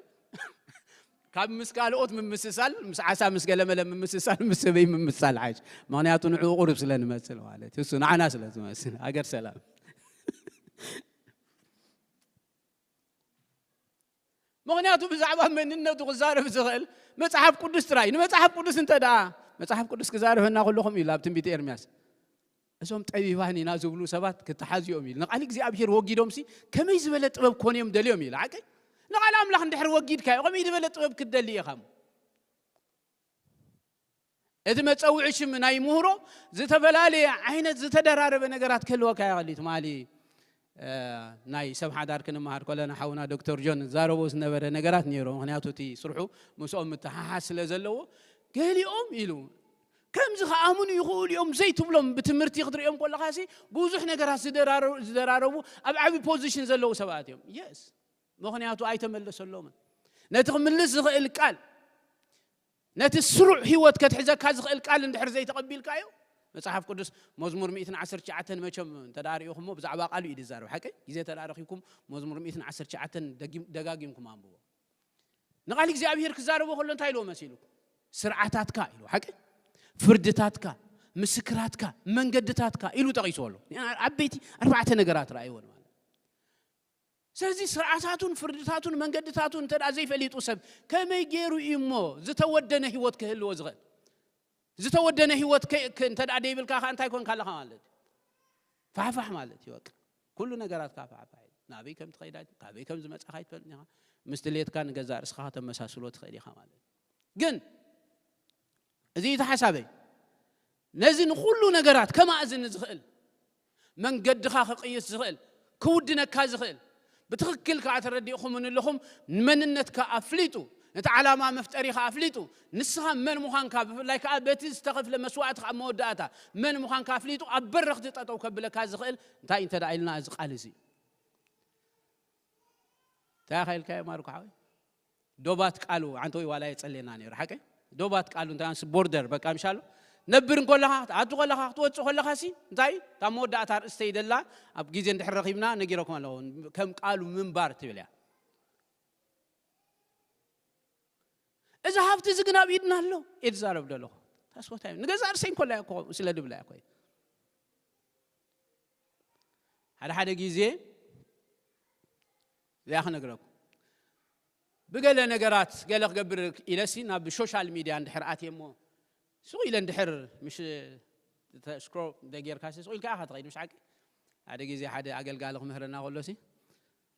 ካብ ምስ ካልኦት ምምስሳል፣ ምስ ዓሳ ምስ ገለመለ ምምስሳል፣ ምስ ህበይ ምምስሳል ሓይሽ። ምኽንያቱ ንዕኡ ቁሩብ ስለ ንመስል ማለት እዩ። እሱ ንዓና ስለ ዝመስል። ሃገር ሰላም። ምኽንያቱ ብዛዕባ መንነቱ ክዛረብ ዝኽእል መጽሓፍ ቅዱስ ጥራይ። ንመጽሓፍ ቅዱስ እንተ ደኣ መጽሓፍ ቅዱስ ክዛረበና ከሎ ከምኡ ኢሉ ኣብ ትንቢት ኤርምያስ፣ እዞም ጠቢባን ኢና ዝብሉ ሰባት ክተሓዝዮም ኢሉ። ንቓል እግዚኣብሔር ወጊዶምሲ ከመይ ዝበለ ጥበብ ኮን እዮም ደልዮም ኢሉ። ሓቀይ ንቓል ኣምላኽ እንድሕር ወጊድካዮ ከመይ ዝበለ ጥበብ ክትደሊ ኢኻ? እቲ መጸውዒ ሽም ናይ ምህሮ ዝተፈላለየ ዓይነት ዝተደራረበ ነገራት ክህልወካ ይኽእል እዩ። ትማሊ፣ እ፣ ናይ ሰብ ሓዳር ክንመሃር ከለና ሓውና ዶክተር ጆን ዝዛረቦ ዝነበረ ነገራት ነይሩ። ምኽንያቱ እቲ ስርሑ ምስኦም ምትሓሓዝ ስለ ዘለዎ፣ ገሊኦም ኢሉ ከምዚ ክኣምኑ ይኽእሉ እዮም ዘይትብሎም ብትምህርቲ ክትርእዮም ከለኻሲ ብዙሕ ነገራት ዝደራረ-፣ ዝደራረቡ ኣብ ዓቢ ፖዚሽን ዘለዉ ሰባት እዮም። የስ፣ ምኽንያቱ ኣይተመለሰሎምን። ነቲ ክምልስ ዝኽእል ቃል፣ ነቲ ስሩዕ ህይወት ከትሕዘካ ዝኽእል ቃል እንድሕር ዘይተቐቢልካዮ፣ መጽሓፍ ቅዱስ መዝሙር ሚእትን ዓሰርተ ትሽዓተን መቸም እንተ ደኣ ርኢኹሞ ብዛዕባ ቃሉ እዩ ዝዛረብ። ሓቀይ ግዜ እንተ ደኣ ረኺብኩም መዝሙር ሚእትን ዓሰርተ ትሽዓተን ደጊም-፣ ደጋጊምኩም ኣንብቦ። ንቓል እግዚኣብሔር ክዛረቦ ከሎ እንታይ ኢልዎ መሲልኩም? ስርዓታትካ ኢልዎ። ሓቀይ ፍርድታትካ፣ ምስክራትካ፣ መንገድታትካ ኢሉ ጠቒስዎ ኣሎ። ዓበይቲ ኣርባዕተ ነገራት ረኣይዎ ማለት። ስለዚ ስርዓታቱን ፍርድታቱን መንገድታቱን እንተ ደኣ ዘይፈሊጡ ሰብ ከመይ ገይሩ እዩ እሞ ዝተወደነ ህይወት ክህልዎ ዝኽእል? ዝተወደነ ህይወት ከ-፣ ከ-፣ እንተ ደኣ ደይብልካ ከኣ እንታይ ኮንካ ኣለኻ ማለት እዩ? ፋሕፋሕ ማለት እዩ በቃ። ኩሉ ነገራትካ ፋሕፋሕ እዩ። ናበይ ከም ትኸይድ ኣይት-፣ ካበይ ከም ዝመጻኻ ኣይትፈልጥን ኢኻ። ምስ ድሌትካ ንገዛእ ርእስኻ ከተመሳስሎ ትኽእል ኢኻ ማለት እዩ። ግን እዚ እዩ እቲ ሓሳበይ። ነዚ ንኹሉ ነገራት ከማእዝን ዝኽእል፣ መንገድኻ ክቕይስ ዝኽእል፣ ክውድነካ ዝኽእል፣ ብትኽክል ከኣ ተረዲእኹምኒ ኣለኹም፣ ንመንነትካ ኣፍሊጡ፣ ነቲ ዓላማ መፍጠሪኻ ኣፍሊጡ፣ ንስኻ መን ምዃንካ፣ ብፍላይ ከኣ በቲ ዝተኸፍለ መስዋእቲ ከኣ መወዳእታ መን ምዃንካ ኣፍሊጡ ኣብ በረኽቲ ጠጠው ከብለካ ዝኽእል እንታይ እንተ ደኣ ኢልና እዚ ቃል እዚ። እንታይ ኢኻ ኢልካዮ ማርኮ ሓወይ? ዶባት ቃሉ፣ ኣንተ ወይ ዋላ የጸሌና ነይሩ፣ ሓቀይ? ዶባት ቃሉ እንታይ ኣንስ ቦርደር፣ በቃ፣ ምሻሎ? ነብር እንከለኻ፣ ትኣቱ ከለኻ፣ ክትወጽእ ከለኻ ሲ፣ እንታይ? እታ መወዳእታ ርእስተይ ደላ፣ ኣብ ግዜ እንድሕር ረኺብና፣ ነጊረኩም ኣለኹ። ከም ቃሉ ምንባር ትብል እያ። እዚ ሃብቲ እዚ ግን ኣብ ኢድና ኣሎ፣ እየ ዝዛረብ ዘለኹ። ታስቦታይ፣ ንገዛእ ርእሰይ እንከላ እኮ፣ ስለ ድብላ እኮ። ሓደ ሓደ ግዜ እዚኣ ክነግረኩም። ብገለ ነገራት ገለ ክገብር ኢለሲ ናብ ሶሻል ሚድያ እንድሕር ኣትየ እሞ፣ ስቕ ኢለ እንድሕር ምሽ ተ-፣ ስክሮል እንተጌርካሲ፣ ስቕ ኢልካ ኢኻ ትኸይድ፣ ምሽ ሓቂ? ሓደ ግዜ ሓደ ኣገልጋሊ ክምህረና ከሎ ሲ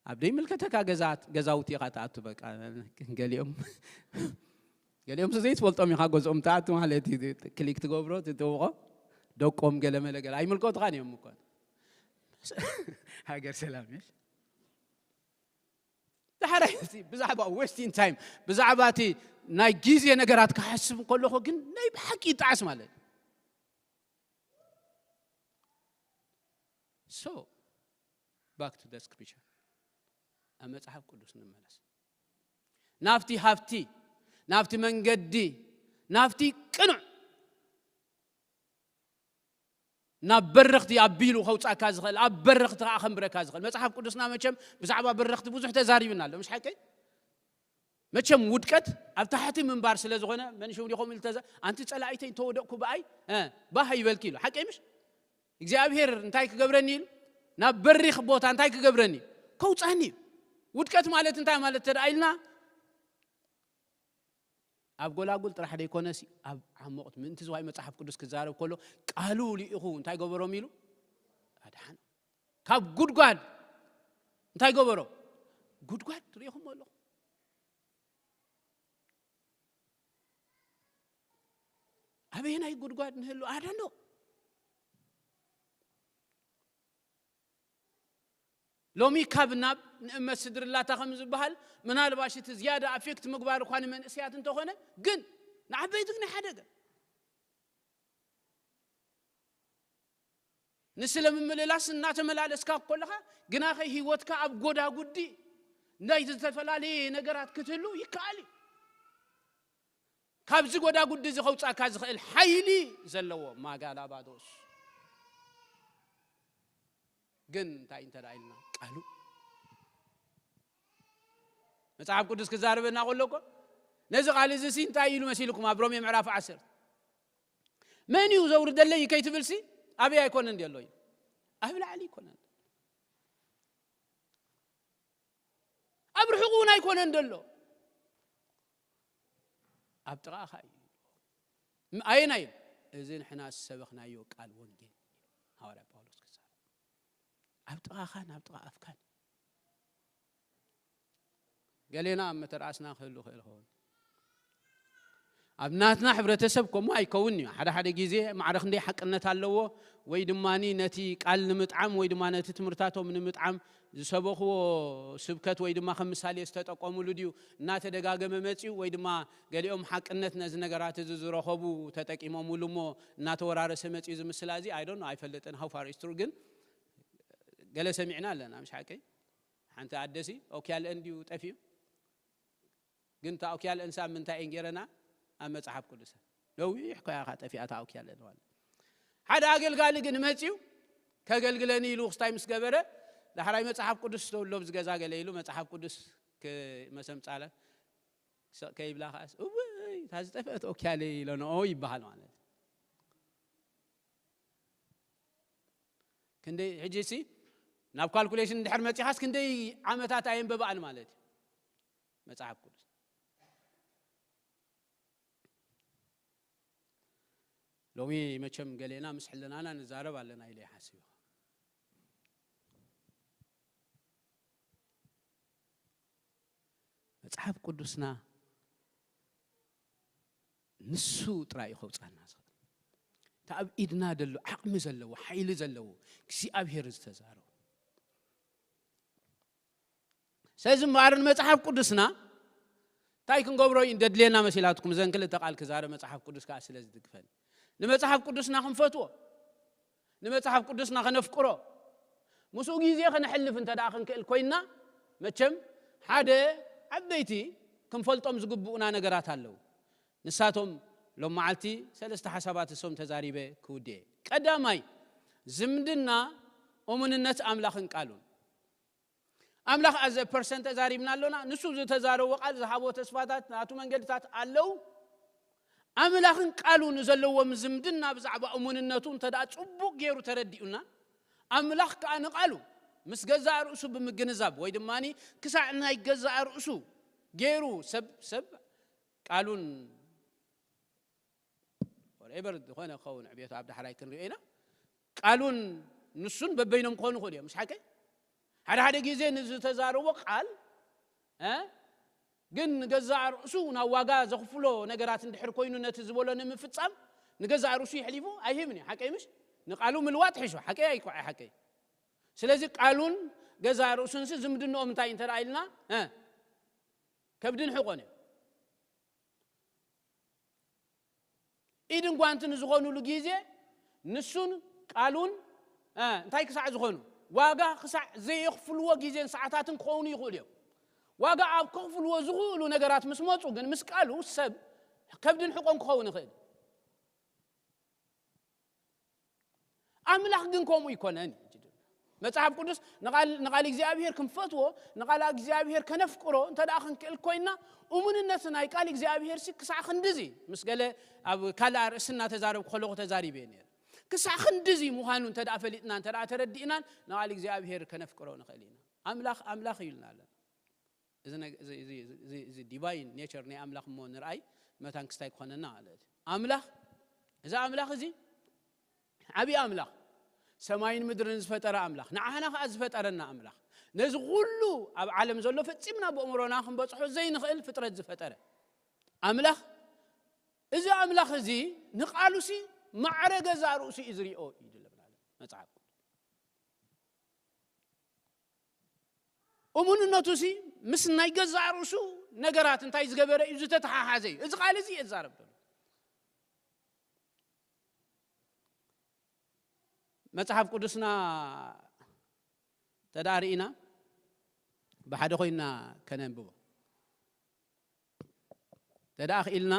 ኣብ ዘይምልከተካ ገዛት ገዛውቲ ኢኻ ትኣቱ። በቃ ገሊኦም ገሊኦም ሲ ዘይትፈልጦም ኢኻ ገዝኦም ትኣቱ ማለት እዩ። ክሊክ ትገብሮ ትጥውቖ ደቆም ገለ መለ ገለ ኣይምልከቱኻን እዮም እኮ። ሃገር ሰላም እሺ። ዳሕራይ ብዛዕባ ዌስቲንግ ታይም ብዛዕባ እቲ ናይ ግዜ ነገራት ክሓስብ ከለኹ ግን ናይ ብሓቂ ይጣዓስ ማለት እዩ። So back to the scripture፣ ኣብ መጽሓፍ ቅዱስ ንመለስ። ናብቲ ሃብቲ፣ ናብቲ መንገዲ፣ ናብቲ ቅኑዕ፣ ናብ በረኽቲ ኣቢሉ ከውጻካ ዝኽእል፣ ኣብ በረኽቲ ከኣ ከንብረካ ዝኽእል። መጽሓፍ ቅዱስና መቸም ብዛዕባ በረኽቲ ብዙሕ ተዛሪብና ኣሎ፣ ምሽ ሓቀይ? መቸም ውድቀት ኣብ ታሕቲ ምንባር ስለ ዝኾነ፣ መን ሽው ዲኹም ኢሉ ተዘ-፣ ኣንቲ ጸላኢተይ እንተወደቅኩ ብኣይ፣ እ፣ ባህ ይበልኪ ኢሉ። ሓቀይ ምሽ? እግዚኣብሔር እንታይ ክገብረኒ ኢሉ? ናብ በሪኽ ቦታ እንታይ ክገብረኒ? ከውጻኒ እዩ። ውድቀት ማለት እንታይ ማለት ተደኣ ኢልና፣ ኣብ ጎላጉል ጥራሕ ደይኮነሲ፣ ኣብ ዓሞቕት ምእንቲ ዝዋይ መጽሓፍ ቅዱስ ክዛረብ ከሎ፣ ቃሉ ልኢኹ እንታይ ገበሮም ኢሉ? ኣድሓኖም። ካብ ጉድጓድ እንታይ ገበሮ? ጉድጓድ ርኢኹሞ ኣለኹ። ኣበየናይ ጉድጓድ ንህሉ? ኣደኖ። ሎሚ ካብ ናብ ንእመት ስድርላታ ከም ዝበሃል፣ ምናልባሽ እቲ ዝያዳ ኣፌክት ምግባር እኳ ንመንእሰያት እንተኾነ፣ ግን ንዓበይቲ ግን ሓደገ። ንስለ ምምልላስ እናተመላለስካ ከለኻ፣ ግናኸ ህይወትካ ኣብ ጎዳጉዲ ናይ ዝተፈላለየ ነገራት ክትህሉ ይከኣል እዩ። ካብዚ ጎዳጉዲ እዚ ከውጻካ ዝኽእል ሓይሊ ዘለዎ ማጋላባዶስ ግን እንታይ እንተ ደኣ ኢልና፣ ቃሉ መጽሓፍ ቅዱስ ክዛረበና ከሎ እኮ፣ ነዚ ቃል እዚ ሲ እንታይ ኢሉ መሲልኩም? ኣብ ሮሜ ምዕራፍ ዓሰርተ፣ "መን እዩ ዘውርደለይ?" ከይትብል ሲ፣ ኣበይ ኣይኮነን ደሎ እዩ፣ ኣብ ላዕሊ ኣይኮነን፣ ኣብ ርሑቕ እውን ኣይኮነን ደሎ፣ ኣብ ጥቓኻ እዩ። ም-፣ ኣየናይ እዩ? እዚ ንሕና ዝሰበኽናዮ ቃል ወንጌል፣ ሃዋርያ ጳውሎስ ክዛረብ፣ ኣብ ጥቓኻን ኣብ ጥቓ ኣፍካን። ገሌና ኣብ መተርኣስና ክህሉ ክእል ይኸውን። ኣብ ናትና ሕብረተሰብ ከምኡ ኣይከውን እዩ። ሓደ ሓደ ግዜ ማዕረ ክንደይ ሓቅነት ኣለዎ፣ ወይ ድማ ነቲ ቃል ንምጥዓም ወይ ድማ ነቲ ትምህርታቶም ንምጥዓም ዝሰበኽዎ ስብከት ወይ ድማ ከም ምሳሌ ዝተጠቀሙሉ ድዩ እናተደጋገመ መጺኡ፣ ወይ ድማ ገሊኦም ሓቅነት ነዚ ነገራት እዚ ዝረኸቡ ተጠቂሞምሉ እሞ እናተወራረሰ መጺኡ ዝምስላ እዚ፣ I don't know፣ ኣይፈልጥን፣ how far is true፣ ግን ገለ ሰሚዕና ኣለና፣ ምሽ ሓቀይ? ሓንቲ ኣደሲ ኦክያልአን ድዩ ጠፊኡ? ግን እታ ኦክያልአን ሳብ ምንታይ እየን ገይረና? ኣብ መጽሓፍ ቅዱስ። ነዊሕ ኮያ ኢኻ ጠፊኣ እታ ኦክያልአን ማለት። ሓደ ኣገልጋሊ ግን መጺኡ ከገልግለኒ ኢሉ ክስታይ ምስ ገበረ፣ ዳሕራይ መጽሓፍ ቅዱስ ተውሎ ኣብዚ ገዛ ገለ ኢሉ መጽሓፍ ቅዱስ ክ-፣ መሰምጻለ ሰቕ ከይብላ ከኣስ፣ "እውይ፣ እታ ዝጠፍአት ኦክያለይ" ኢለንኦ ይበሃል ማለት። ክንደይ ሕጂ ሲ ናብ ካልኩሌሽን እንድሕር መጺኻስ ክንደይ ዓመታት ኣየንበባኣን ማለት እዩ መጽሓፍ ቅዱስ። ሎሚ መቸም ገሌና ምስ ሕልናና ንዛረብ ኣለና ኢለ ይሓስብ። መጽሓፍ ቅዱስና ንሱ ጥራይ እዩ ከውጻና ዝኽእል። እቲ ኣብ ኢድና ዘሎ ዓቕሚ ዘለዎ፣ ሓይሊ ዘለዎ፣ እግዚኣብሔር ዝተዛረቦ። ስለዚ እምበኣር ንመጽሓፍ ቅዱስና እንታይ ክንገብሮ እዩ ደድልየና መሲላትኩም? እዘን ክልተ ቃል ክዛረብ መጽሓፍ ቅዱስ ከኣ ስለ ዝድግፈን። ንመጽሓፍ ቅዱስና ክንፈትዎ፣ ንመጽሓፍ ቅዱስና ከነፍቅሮ፣ ምስኡ ግዜ ከነሕልፍ እንተ ደኣ ክንክእል ኮይንና፣ መቸም ሓደ ዓበይቲ ክንፈልጦም ዝግብኡና ነገራት ኣለዉ። ንሳቶም ሎም መዓልቲ ሰለስተ ሓሳባት እሶም ተዛሪበ ክውድየ። ቀዳማይ፣ ዝምድና፣ እሙንነት ኣምላኽን ቃሉን። ኣምላኽ ኣዘ ፐርሰን ተዛሪብና ኣሎና። ንሱ ዝተዛረቦ ቃል ዝሃቦ ተስፋታት ናቱ መንገድታት ኣለዉ። ኣምላኽን ቃሉ ንዘለዎም ዝምድና ብዛዕባ እሙንነቱ እንተ ደኣ ጽቡቕ ገይሩ ተረዲኡና፣ ኣምላኽ ከኣ ንቃሉ ምስ ገዛእ ርእሱ ብምግንዛብ ወይ ድማ ክሳዕ ናይ ገዛእ ርእሱ ገይሩ ሰብ፣ ሰብ ቃሉን whatever ዝኾነ ክኸውን ዕብየቱ ኣብ ዳሕራይ ክንሪኦ ኢና። ቃሉን ንሱን በበይኖም ክኾኑ ይኽእሉ እዮም። ምስ ሓቀይ ሓደ ሓደ ግዜ ንዝተዛረቦ ቃል እ ግን ንገዛእ ርእሱ ናብ ዋጋ ዘኽፍሎ ነገራት እንድሕር ኮይኑ ነቲ ዝበሎ ንምፍጻም ንገዛእ ርእሱ ይሕሊፉ ኣይህብን እዩ። ሓቀይ ምሽ? ንቃሉ ምልዋጥ ሕሹ ሓቀይ ኣይኮ ሓቀይ። ስለዚ ቃሉን ገዛእ ርእሱንሲ ዝምድንኦም እንታይ እንተ ኢልና እ ከብድን ሕቆን እዩ። ኢድን ጓንትን ዝኾኑሉ ግዜ ንሱን ቃሉን እ እንታይ ክሳዕ ዝኾኑ ዋጋ ክሳዕ ዘየኽፍልዎ ግዜን ሰዓታትን ክኾኑ ይኽእሉ እዮም። ዋጋ ኣብ ከኽፍልዎ ዝኽእሉ ነገራት ምስ መፁ ግን ምስ ቃሉ ሰብ ከብድን ሕቆን ክኸውን ይኽእል። ኣምላኽ ግን ከምኡ ይኮነን። መጽሓፍ ቅዱስ ንቓል እግዚኣብሔር ክንፈትዎ ንቓል እግዚኣብሔር ከነፍቅሮ እንተ ደኣ ክንክእል ኮይንና እሙንነት ናይ ቃል እግዚኣብሔር ሲ ክሳዕ ክንድዚ ምስ ገለ ኣብ ካልእ ኣርእስቲ እናተዛረብኩ ከለኹ ተዛሪበ ነይረ። ክሳዕ ክንድዚ ምዃኑ እንተ ደኣ ፈሊጥና እንተ ደኣ ተረዲእናን ንቓል እግዚኣብሔር ከነፍቅሮ ንኽእል ኢና። ኣምላኽ ኣምላኽ እዩ ኢልና ኣለና። እዚ ዲቫይን ኔቸር ናይ ኣምላኽ እሞ ንርኣይ መታን ክስታይ ክኾነና ማለት እዩ። ኣምላኽ እዚ ኣምላኽ እዚ ዓብዪ ኣምላኽ ሰማይን ምድርን ዝፈጠረ ኣምላኽ ንዓህና ከዓ ዝፈጠረና ኣምላኽ ነዚ ኩሉ ኣብ ዓለም ዘሎ ፈጺምና ብእምሮና ክንበፅሖ ዘይንኽእል ፍጥረት ዝፈጠረ ኣምላኽ እዚ ኣምላኽ እዚ ንቃሉሲ ማዕረ ገዛ ርእሱ እዩ ዝሪኦ እዩ ዝብለና መፅሓፍ ቅዱስ። እሙንነቱ ሲ ምስ ናይ ገዛእ ርእሱ ነገራት እንታይ ዝገበረ እዩ ዝተተሓሓዘ እዩ። እዚ ቃል እዚ እየ ዝዛረብ ዘሎ። መጽሓፍ ቅዱስና ተደኣ ርኢና ብሓደ ኮይንና ከነንብቦ ተደኣ ክኢልና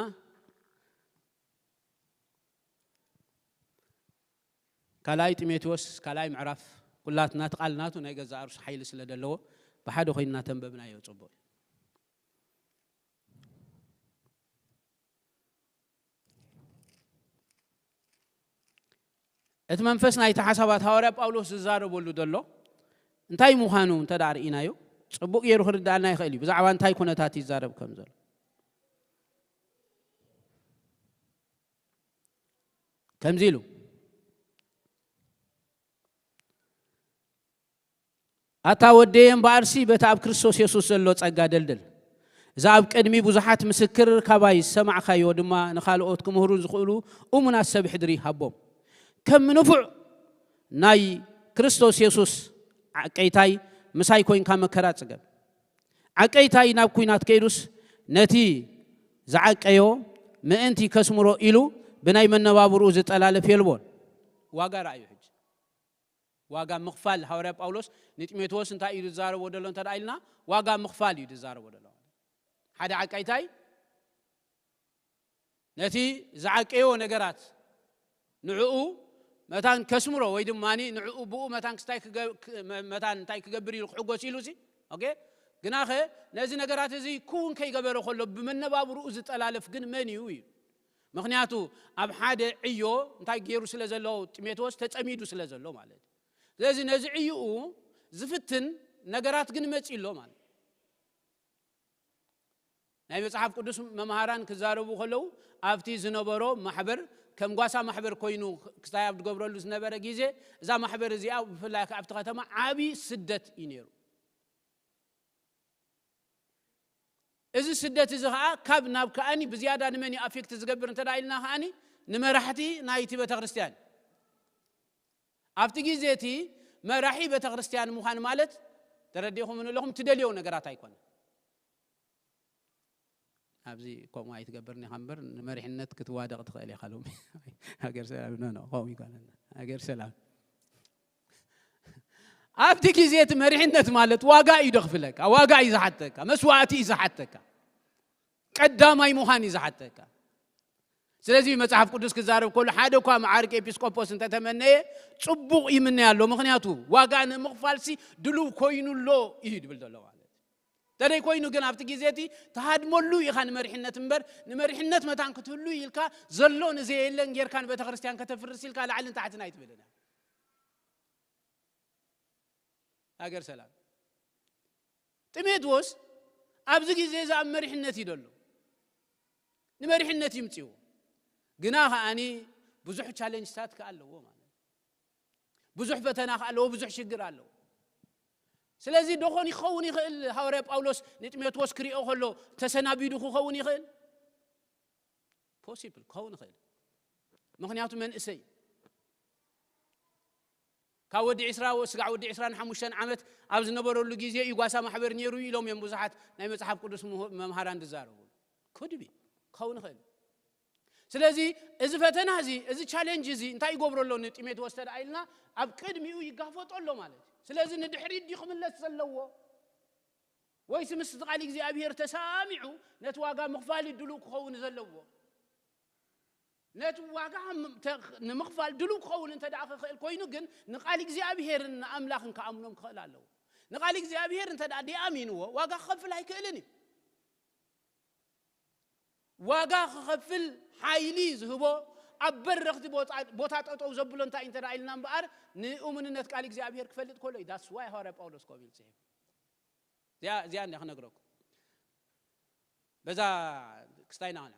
ካልኣይ ጢሞቴዎስ ካልኣይ ምዕራፍ ኩላትና እቲ ቃል ናቱ ናይ ገዛእ ርእሱ ሓይሊ ስለ ዘለዎ ብሓደ ኮይንና ተንበብናዮ ጽቡቕ እዩ። እቲ መንፈስ ናይቲ ሓሳባት ሃዋርያ ጳውሎስ ዝዛረበሉ ዘሎ እንታይ ምዃኑ እንተ ደኣ ርኢናዮ ጽቡቕ ገይሩ ክርድኣና ይኽእል እዩ። ብዛዕባ እንታይ ኩነታት ይዛረብ ከም ዘሎ ከምዚ ኢሉ ኣታ ወደየ እምበኣርሲ በቲ ኣብ ክርስቶስ የሱስ ዘሎ ጸጋ ደልድል። እዛ ኣብ ቅድሚ ብዙሓት ምስክር ካባይ ዝሰማዕካዮ ድማ ንኻልኦት ክምህሩ ዝኽእሉ እሙናት ሰብ ሕድሪ ሃቦም። ከም ንፉዕ ናይ ክርስቶስ የሱስ ዓቀይታይ ምሳይ ኮይንካ መከራ ጽገብ። ዓቀይታይ ናብ ኲናት ከይዱስ ነቲ ዝዓቀዮ ምእንቲ ከስምሮ ኢሉ ብናይ መነባብርኡ ዝጠላለፍ የልቦን። ዋጋ ረኣዩ ሕጂ። ዋጋ ምኽፋል ሃዋርያ ጳውሎስ ንጢሞቴዎስ እንታይ እዩ ዝዛረቦ ዘሎ እንተ ደኣ ኢልና ዋጋ ምኽፋል እዩ ዝዛረቦ ዘሎ። ሓደ ዓቃይታይ ነቲ ዝዓቀዮ ነገራት ንዕኡ መታን ከስምሮ ወይ ድማ ንዕኡ ብኡ መታን ክስታይ ክገ- ክ- መ- መታን እንታይ ክገብር ኢሉ ክሕጎስ ኢሉ ሲ ኦኬ ግናኸ ነዚ ነገራት እዚ ክውን ከይገበረ ከሎ ብመነባብርኡ ዝጠላለፍ ግን መን እዩ እዩ ምክንያቱ ኣብ ሓደ ዕዮ እንታይ ገይሩ ስለ ዘሎ ጢሞቴዎስ ተጸሚዱ ስለ ዘሎ ማለት እዩ። ስለዚ ነዚ ዕይኡ ዝፍትን ነገራት ግን መጺ ኣሎ ማለት እዩ። ናይ መጽሓፍ ቅዱስ መምሃራን ክዛረቡ ከለዉ ኣብቲ ዝነበሮ ማሕበር ከም ጓሳ ማሕበር ኮይኑ ክስታይ ኣብ ዝገብረሉ ዝነበረ ግዜ እዛ ማሕበር እዚኣ ብፍላይ ኣብቲ ከተማ ዓብዪ ስደት እዩ ነይሩ። እዚ ስደት እዚ ከዓ ካብ ናብ ከዓኒ ብዝያዳ ንመን እዩ ኣፌክት ዝገብር እንተ ኢልና ከዓኒ ንመራሕቲ ናይቲ ቤተ ክርስቲያን ኣብቲ ግዜ እቲ መራሒ ቤተ ክርስቲያን ምዃን ማለት ተረዲኹም ኣለኹም ትደልዮ ነገራት ኣይኮነ ኣብዚ ከምኡ ኣይትገብርን ኢኻ እምበር ንመሪሕነት ክትዋደቕ ትኽእል ኢኻ ሎም ሃገር ሰላም ኖ ኖ ከምኡ ይኮነና ሃገር ሰላም ኣብቲ ግዜ እቲ መሪሕነት ማለት ዋጋ እዩ ደኽፍለካ ዋጋ እዩ ዝሓተካ መስዋእቲ እዩ ዝሓተካ ቀዳማይ ምዃን እዩ ዝሓተካ ስለዚ መጽሓፍ ቅዱስ ክዛረብ ከሎ ሓደ እኳ መዓርቂ ኤጲስቆጶስ እንተተመነየ ጽቡቕ ይምነያ ኣሎ ምክንያቱ ዋጋ ንምኽፋልሲ ድልው ኮይኑ ኣሎ እዩ ድብል ዘሎ ማለት ተደይ ኮይኑ ግን ኣብቲ ግዜ እቲ ተሃድመሉ ኢኻ ንመሪሕነት እምበር ንመሪሕነት መታን ክትህሉ ኢልካ ዘሎ ንዘየለን ጌርካ ንቤተ ክርስቲያን ከተፍርስ ኢልካ ላዕልን ታሕትን ኣይትብልን ሃገር ሰላም ጢሞቴዎስ ኣብዚ ግዜ እዚ ኣብ መሪሕነት እዩ ደሎ ንመሪሕነት ይምፅዎ ግና ከዓኒ ብዙሕ ቻለንጅታት ከ ኣለዎ ማለት ብዙሕ ፈተና ከ ኣለዎ፣ ብዙሕ ሽግር ኣለዎ። ስለዚ ዶኾን ይኸውን ይኽእል፣ ሃዋርያ ጳውሎስ ንጢሞቴዎስ ክሪኦ ከሎ ተሰናቢዱ ክኸውን ይኽእል። ፖሲብል ክኸውን ይኽእል። ምኽንያቱ መንእሰይ ካብ ወዲ ዕስራ፣ ስጋዕ ወዲ ዕስራን ሓሙሽተን ዓመት ኣብ ዝነበረሉ ግዜ እዩ ጓሳ ማሕበር ነይሩ ኢሎም እዮም ብዙሓት ናይ መጽሓፍ ቅዱስ ምሁ- መምሃራን ዝዛረቡ። ኩድቢ ክኸውን ይኽእል። ስለዚ እዚ ፈተና እዚ፣ እዚ ቻሌንጅ እዚ እንታይ ይገብሮ ኣሎ ንጢሞቴዎስ እንተ ደኣ ኢልና፣ ኣብ ቅድሚኡ ይጋፈጦ ኣሎ ማለት እዩ። ስለዚ ንድሕሪት ድዩ ክምለስ ዘለዎ? ወይስ ምስቲ ቃል እግዚኣብሔር ተሳሚዑ ነቲ ዋጋ ምኽፋል እዩ ድሉው ክኸውን ዘለዎ? ነቲ ዋጋ ም- ተ- ንምኽፋል ድሉው ክኸውን እንተ ደኣ ክኽእል ኮይኑ ግን ንቃል እግዚኣብሔርን ንኣምላኽን ክኣምኖም ክኽእል ኣለዎ። ንቃል እግዚኣብሔር እንተ ደኣ ደይኣሚንዎ ዋጋ ክኸፍል ኣይክእልን እዩ። ዋጋ ክኸፍል ሓይሊ ዝህቦ ኣብ በረኽቲ ቦታ- ቦታ ጠጠው ዘብሎ እንታይ እንተ ደኣ ኢልና እምበኣር ንእሙንነት ቃል እግዚኣብሔር ክፈልጥ ከሎ እዩ። ዳስ ዋይ ሃዋርያ ጳውሎስ ከምኡ ኢሉ ጽሒፉ። እዚኣ እዚኣ እንዲያ ክነግረኩም። በዛ ክስታይ ናቕና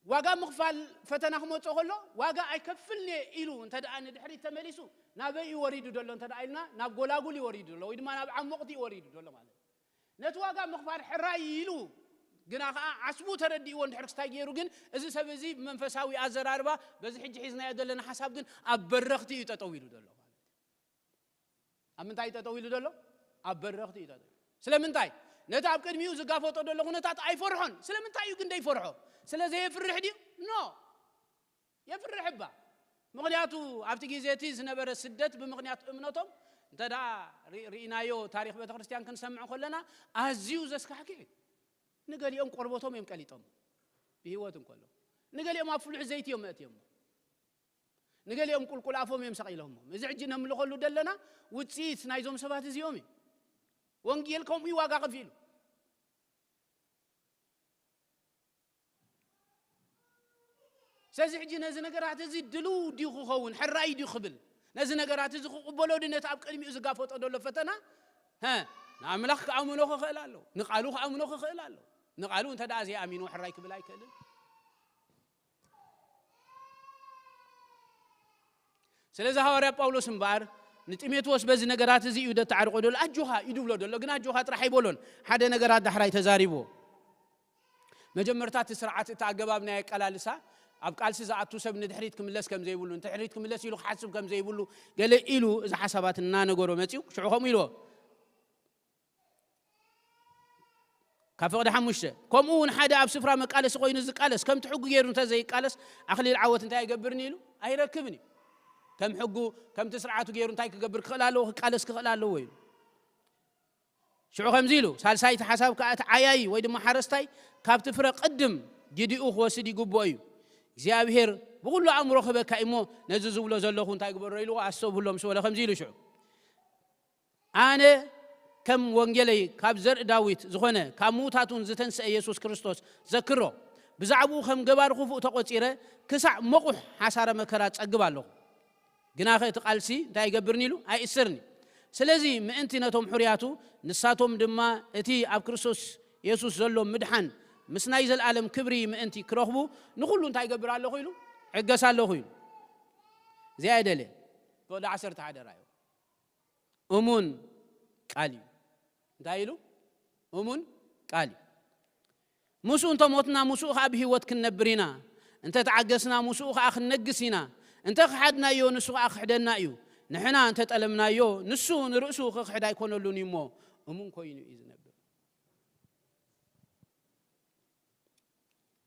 ዋጋ ምኽፋል ፈተና ክመጾ ከሎ ዋጋ ኣይከፍልን እየ ኢሉ እንተ ደኣ ንድሕሪት ተመሊሱ ናበይ እዩ ወሪዱ ዘሎ እንተ ደኣ ኢልና ናብ ጎላጉል እዩ ወሪዱ ዘሎ ወይ ድማ ናብ ዓሞቕቲ እዩ ወሪዱ ዘሎ ማለት እዩ። ነቲ ዋጋ ምኽፋል ሕራይ ኢሉ ግና ኸዓ ዓስቡ ተረዲእዎ እንድሕር ክስታይ ገይሩ ግን እዚ ሰብ እዚ ብመንፈሳዊ ኣዘራርባ በዚ ሕጂ ሒዝናዮ ዘለና ሓሳብ ግን ኣብ በረኽቲ እዩ ጠጠው ኢሉ ዘሎ ማለት እዩ። ኣብ ምንታይ እዩ ጠጠው ኢሉ ዘሎ? ኣብ በረኽቲ እዩ ጠጠው ኢሉ። ስለምንታይ? ነቲ ኣብ ቅድሚኡ ዝጋፈጦ ዘሎ ኩነታት ኣይፈርሖን። ስለምንታይ እዩ ግን ደይፈርሖ? ስለ ዘየፍርሕ ድዩ? ኖ፣ የፍርሕ እባ። ምኽንያቱ ኣብቲ ግዜ እቲ ዝነበረ ስደት ብምኽንያት እምነቶም እንተ ደኣ ርኢ- ርኢናዮ ታሪኽ ቤተ ክርስቲያን ክንሰምዕ ከለና ኣዝዩ ዘስካሕክሕ እዩ። ንገሊኦም ቆርበቶም እዮም ቀሊጦም ብህይወት እንከሎ፣ ንገሊኦም ኣብ ፍሉሕ ዘይቲ እዮም መእትዮሞ፣ ንገሊኦም ቁልቁል ኣፎም እዮም ሰቒሎሞም። እዚ ሕጂ ነምልኸሉ ዘለና ውፅኢት ናይዞም ሰባት እዚኦም እዩ። ወንጌል ከምኡ እዩ ዋጋ ከፊሉ። ስለዚ ሕጂ ነዚ ነገራት እዚ ድልው ድዩ ክኸውን ሕራይ ድዩ ክብል ነዚ ነገራት እዚ ክቕበሎ ድዩ ነቲ ኣብ ቅድሚኡ ዝጋፈጦ ዘሎ ፈተና ሀ ንኣምላኽ ክኣምኖ ክኽእል ኣለዎ። ንቓሉ ክኣምኖ ክኽእል ኣለዎ። ንቓሉ እንተ ደኣ ዘይኣሚንዎ ሕራይ ክብል ኣይክእልን። ስለዚ ሃዋርያ ጳውሎስ እምበኣር ንጢሞቴዎስ በዚ ነገራት እዚ እዩ ደተዓርቆ ደሎ። ኣጆኻ እዩ ድብሎ ደሎ፣ ግን ኣጆኻ ጥራሕ ኣይበሎን። ሓደ ነገራት ዳሕራይ ተዛሪብዎ። መጀመርታ እቲ ስርዓት፣ እቲ ኣገባብ ናይ ኣቀላልሳ፣ ኣብ ቃልሲ ዝኣቱ ሰብ ንድሕሪት ክምለስ ከም ዘይብሉ፣ ንድሕሪት ክምለስ ኢሉ ክሓስብ ከም ዘይብሉ ገለ ኢሉ እዚ ሓሳባት እናነገሮ መጺኡ፣ ሽዑ ከምኡ ኢልዎ። ካብ ፍቕዲ ሓሙሽተ፣ ከምኡ እውን ሓደ ኣብ ስፍራ መቃለሲ ኮይኑ ዝቃለስ፣ ከምቲ ሕጉ ገይሩ እንተ ዘይቃለስ፣ ኣኽሊል ዓወት እንታይ ኣይገብርን ኢሉ? ኣይረክብን እዩ። ከም ሕጉ፣ ከምቲ ስርዓቱ ገይሩ እንታይ ክገብር ክኽእል ኣለዎ? ክቃለስ ክኽእል ኣለዎ ኢሉ። ሽዑ ከምዚ ኢሉ፣ ሳልሳይቲ ሓሳብ ከኣ እቲ ዓያዪ ወይ ድማ ሓረስታይ ካብቲ ፍረ ቅድም ግዲኡ ክወስድ ይግብኦ እዩ። እግዚኣብሔር ብኹሉ ኣእምሮ ክህበካ እሞ ነዚ ዝብሎ ዘለኹ እንታይ ግበሮ ኢልዎ? ኣስተብህሎ ምስ በሎ ከምዚ ኢሉ ሽዑ ኣነ ከም ወንጌለይ ካብ ዘርኢ ዳዊት ዝኾነ ካብ ምዉታት እውን ዝተንስአ የሱስ ክርስቶስ ዘክሮ። ብዛዕባኡ ከም ገባር ክፉእ ተቖጺረ ክሳዕ መቑሕ ሓሳረ መከራ ጸግብ ኣለኹ። ግናኸ እቲ ቃልሲ እንታይ ይገብርኒ ኢሉ ኣይእስርኒ። ስለዚ ምእንቲ ነቶም ሕሩያቱ ንሳቶም ድማ እቲ ኣብ ክርስቶስ የሱስ ዘሎ ምድሓን ምስ ናይ ዘለኣለም ክብሪ ምእንቲ ክረኽቡ ንኹሉ እንታይ ይገብር ኣለኹ ኢሉ ዕገስ ኣለኹ ኢሉ። እዚኣ የደለ ፍቕዲ ዓሰርተ ሓደ ራእዩ እሙን ቃል እዩ። እንታይ ኢሉ? እሙን ቃል እዩ። ምስኡ እንተ ሞትና ምስኡ ኸዓ ብህይወት ክንነብር ኢና። እንተ ተዓገስና ምስኡ ኸዓ ክንነግስ ኢና። እንተ ኸሓድናዮ ንሱ ኸዓ ክሕደና እዩ። ንሕና እንተ ጠለምናዮ ንሱ ንርእሱ ክኽሕድ ኣይኮነሉን እዩ እሞ እሙን ኮይኑ እዩ ዝነብር።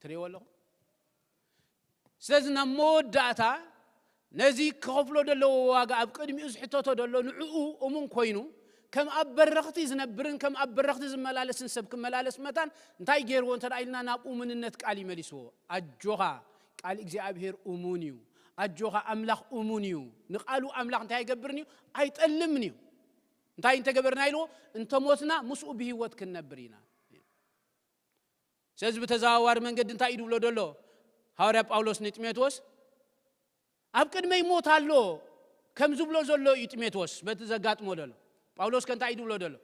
ትርእይዎ ኣለኹም? ስለዚ ናብ መወዳእታ ነዚ ክኸፍሎ ዘለዎ ዋጋ ኣብ ቅድሚኡ ዝሕተቶ ዘሎ ንዕኡ እሙን ኮይኑ ከም ኣብ በረኽቲ ዝነብርን ከም ኣብ በረኽቲ ዝመላለስን ሰብ ክመላለስ መታን እንታይ ገይርዎ እንተ ደኣ ኢልና ናብ እሙንነት ቃል ይመሊስዎ። ኣጆኻ ቃል እግዚኣብሔር እሙን እዩ። ኣጆኻ ኣምላኽ እሙን እዩ። ንቃሉ ኣምላኽ እንታይ ኣይገብርን እዩ? ኣይጠልምን እዩ። እንታይ እንተገበርና ኢልዎ እንተሞትና ምስኡ ብህይወት ክንነብር ኢና። ስለዚ ብተዘዋዋሪ መንገዲ እንታይ እዩ ድብሎ ደሎ ሃዋርያ ጳውሎስ ንጢሞቴዎስ? ኣብ ቅድመይ ሞት ኣሎ ከም ዝብሎ ዘሎ እዩ ጢሞቴዎስ በቲ ዘጋጥሞ ደሎ። ጳውሎስ ከ እንታይ እዩ ድብሎ ደሎ?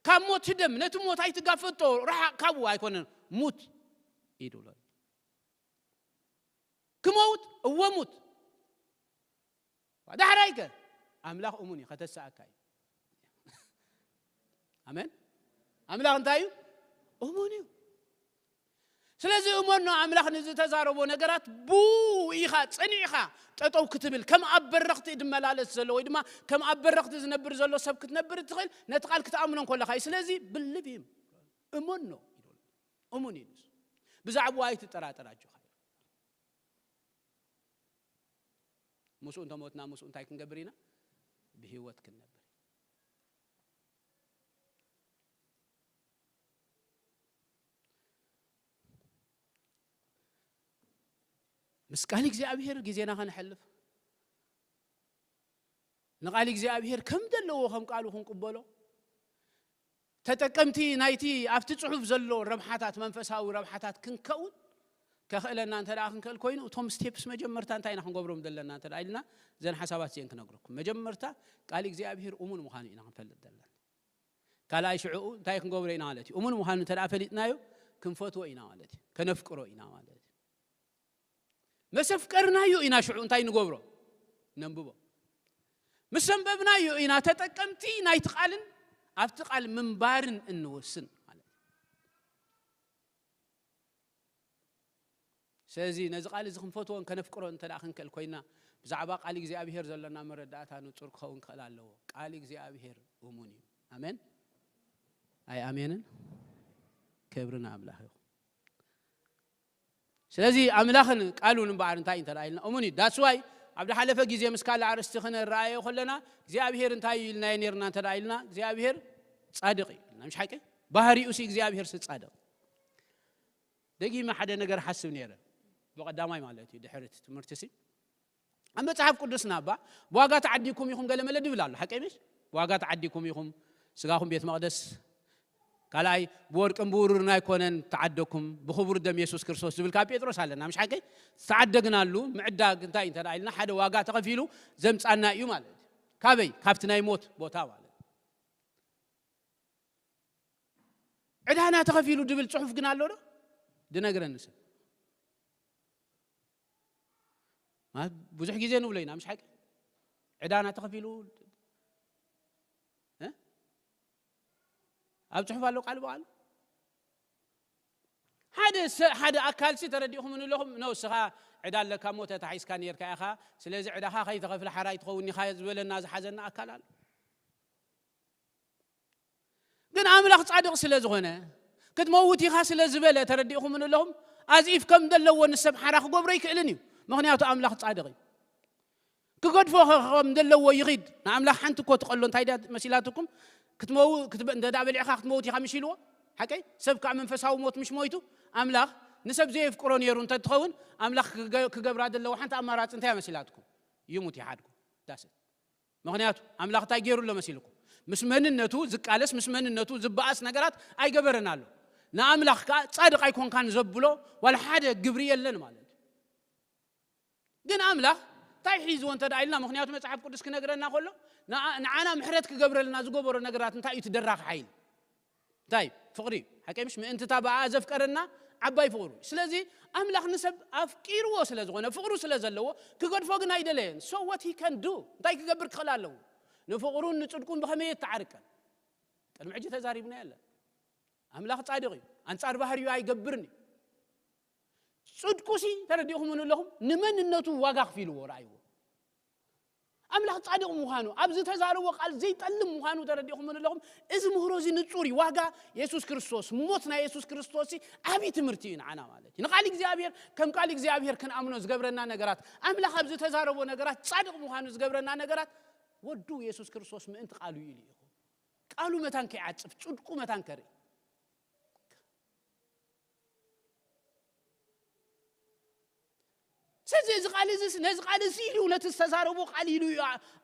ካብ ሞት ህደም፣ ነቲ ሞት ኣይትጋፈጦ፣ ርሓቕ ካብኡ ኣይኮነን፣ ሙት እዩ ድብሎ። ክመውት እወ ሙት። ዳሕራይ ከ ኣምላኽ እሙን እዩ፣ ከተሳእካ እዩ። ኣሜን። ኣምላኽ እንታይ እዩ? እሙን እዩ። ስለዚ እመኖ፣ ኣምላኽ ንዝተዛረቦ ነገራት ብኡ ኢኻ ጸኒዕኻ ጠጠው ክትብል፣ ከም ኣብ በረኽቲ ዝመላለስ ዘሎ ወይ ድማ ከም ኣብ በረኽቲ ዝነብር ዘሎ ሰብ ክትነብር እትኽእል ነቲ ቃል ክትኣምኖ እንከለኻ እዩ። ስለዚ ብልብ እዩ እመኖ፣ እሙን እዩ ንሱ። ብዛዕባኡ ኣይትጠራጠር ኣጆኻ። ምስኡ እንተሞትና ምስኡ እንታይ ክንገብር ኢና? ብህይወት ክንነብር። ምስ ቃል እግዚኣብሔር ግዜና ከነሕልፍ፣ ንቃል እግዚኣብሔር ከም ዘለዎ ከም ቃሉ ክንቅበሎ፣ ተጠቀምቲ ናይቲ ኣብቲ ጽሑፍ ዘሎ ረብሓታት፣ መንፈሳዊ ረብሓታት ክንከውን ከኽእለና እንተ ደኣ ክንክእል ኮይኑ፣ እቶም ስቴፕስ መጀመርታ እንታይ ኢና ክንገብሮም ዘለና እንተ ደኣ ኢልና፣ እዘን ሓሳባት እዚአን ክነግረኩም። መጀመርታ ቃል እግዚኣብሔር እሙን ምዃኑ ኢና ክንፈልጥ ዘለና። ካልኣይ ሽዕኡ እንታይ ክንገብሮ ኢና ማለት እዩ? እሙን ምዃኑ እንተ ደኣ ፈሊጥናዮ፣ ክንፈትዎ ኢና ማለት እዩ። ከነፍቅሮ ኢና ማለት እዩ። መሰፍቀርናዮ ኢና ሽዑ እንታይ ንገብሮ? ነንብቦ። ምስ ኣንበብናዮ ኢና ተጠቀምቲ ናይቲ ቃልን ኣብቲ ቃል ምንባርን እንወስን ማለት እዩ። ስለዚ ነዚ ቃል እዚ ክንፈትዎን ከነፍቅሮን እንተ ደኣ ክንክእል ኮይና፣ ብዛዕባ ቃል እግዚኣብሔር ዘለና መረዳእታ ንጹር ክኸውን ክኽእል ኣለዎ። ቃል እግዚኣብሔር እሙን እዩ። ኣሜን? ኣይ ኣሜንን? ክብሪ ንኣምላኽ ይኹን። ስለዚ ኣምላኽን ቃሉን እምበኣር እንታይ እንተ ደኣ ኢልና እሙን እዩ። ዳትስ ዋይ ኣብ ዝሓለፈ ግዜ ምስ ካልእ ኣርእስቲ ክንረኣዮ ከለና እግዚኣብሔር እንታይ እዩ ኢልናዮ ነርና እንተ ደኣ ኢልና እግዚኣብሔር ጻድቕ እዩ ኢልና። ምሽ ሓቂ? ባህሪኡ ሲ እግዚኣብሔር ሲ ጻድቕ። ደጊመ ሓደ ነገር ሓስብ ነይረ። ብቐዳማይ ማለት እዩ ድሕሪ እቲ ትምህርቲ ሲ ኣብ መጽሓፍ ቅዱስና እባ ብዋጋ ተዓዲግኩም ኢኹም ገለ መለ ድብል ኣሎ። ሓቀይ ምሽ? ብዋጋ ተዓዲግኩም ኢኹም፣ ስጋኹም ቤት መቕደስ፣ ካልኣይ ብወርቅን ብውርርን ኣይኮነን ተዓደግኩም፣ ብኽቡር ደም የሱስ ክርስቶስ ዝብል ካብ ጴጥሮስ ኣለና። ምሽ ሓቀይ? ዝተዓደግናሉ ምዕዳግ እንታይ እንተ ደኣ ኢልና ሓደ ዋጋ ተኸፊሉ ዘምጻና እዩ ማለት እዩ። ካበይ? ካብቲ ናይ ሞት ቦታ ማለት እዩ። ዕዳና ተኸፊሉ ድብል ጽሑፍ ግን ኣሎ ዶ? ድነግረኒ ሰብ። ማለት ብዙሕ ግዜ ንብሎ ኢና፣ ምሽ ሓቂ? ዕዳና ተኸፊሉ፣ እ? ኣብ ጽሑፍ ኣሎ ቃል ብቓል። ሓደ ሰ-፣ ሓደ ኣካል ሲ ተረዲእኹም ንለኹም፣ ኖ፣ እስኻ ዕዳ ኣለካ እሞ ተታሒዝካ ነርካ ኢኻ፣ ስለዚ ዕዳኻ ከይተኸፍለ ሓራይ ትኸውን ኢኻ ዝበለና ዝሓዘና ኣካል ኣሎ። ግን ኣምላኽ ጻድቕ ስለ ዝኾነ፣ ክትመውት ኢኻ ስለ ዝበለ፣ ተረዲእኹም ኣለኹም? ኣዝኢፍ ከም ዘለዎ ንሰብ ሓራ ክገብሮ ይክእልን እዩ። ምኽንያቱ ኣምላኽ ጻድቕ እዩ። ክገድፎ ከ-፣ ከም ዘለዎ ይኺድ። ንኣምላኽ ሓንቲ እኮ ትቐሎ እንታይ ድያ መሲላትኩም? ክትመው-፣ ክትበ-፣ እንተ ደኣ በሊዕኻ ክትመውት ኢኻ ምሽ ኢልዎ? ሓቀይ? ሰብ ከኣ መንፈሳዊ ሞት ምሽ ሞይቱ፣ ኣምላኽ ንሰብ ዘየፍቅሮ ነይሩ እንተ ትኸውን፣ ኣምላኽ ክገ-፣ ክገብራ ዘለዎ ሓንቲ ኣማራጺ እንታይ እያ መሲላትኩም? ይሙት ይሓድጉ። ዳስ ምኽንያቱ ኣምላኽ እንታይ ገይሩ ኣሎ መሲልኩም? ምስ መንነቱ ዝቃለስ፣ ምስ መንነቱ ዝበኣስ ነገራት ኣይገበረን ኣሎ። ንኣምላኽ ከኣ ጻድቕ ኣይኮንካን ዘብሎ ዋላ ሓደ ግብሪ የለን ማለት እዩ። ግን ኣምላኽ እንታይ ሒዝዎ እንተ ደኣ ኢልና፣ ምኽንያቱ መጽሓፍ ቅዱስ ክነግረና ከሎ፣ ንዓ-፣ ንዓና ምሕረት ክገብረልና ዝገበሮ ነገራት እንታይ እዩ እቲ ደራኺ ሓይሊ? እንታይ? ፍቕሪ እዩ። ሓቀይ ምሽ? ምእንቲ እታ ብኣኣ ዘፍቀረና ዓባይ ፍቕሩ። ስለዚ ኣምላኽ ንሰብ ኣፍቂርዎ ስለ ዝኾነ፣ ፍቕሩ ስለ ዘለዎ፣ ክገድፎ ግን ኣይደለየን። So what he can do? እንታይ ክገብር ክኽእል ኣለዎ? ንፍቕሩን ንጽድቁን ብኸመይ የተዓርቀን? ቅድሚ ሕጂ ተዛሪብና የለን። ኣምላኽ ጻድቕ እዩ። ኣንጻር ባህሪኡ ኣይገብርን እዩ። ጽድቁሲ ተረዲእኹም ኣለኹም? ንመንነቱ ዋጋ ከፊልዎ ረኣይዎ። ኣምላኽ ጻድቕ ምዃኑ፣ ኣብ ዝተዛረቦ ቃል ዘይጠልም ምዃኑ ተረዲእኹም ኣለኹም? እዚ ምህሮ እዚ ንጹር እዩ። ዋጋ የሱስ ክርስቶስ፣ ሞት ናይ የሱስ ክርስቶስ ሲ ዓቢ ትምህርቲ እዩ ንዓና ማለት እዩ። ንቃል እግዚኣብሔር ከም ቃል እግዚኣብሔር ክንኣምኖ ዝገብረና ነገራት፣ ኣምላኽ ኣብ ዝተዛረቦ ነገራት ጻድቕ ምዃኑ ዝገብረና ነገራት፣ ወዱ የሱስ ክርስቶስ ምእንቲ ቃሉ እዩ ኢሉ እዩ። ቃሉ መታን ከይዓጽፍ፣ ጽድቁ መታን ከርኢ። ስለዚ እዚ ቃል እዚ፣ ነዚ ቃል እዚ ኢሉ፣ ነቲ ዝተዛረቦ ቃል ኢሉ እዩ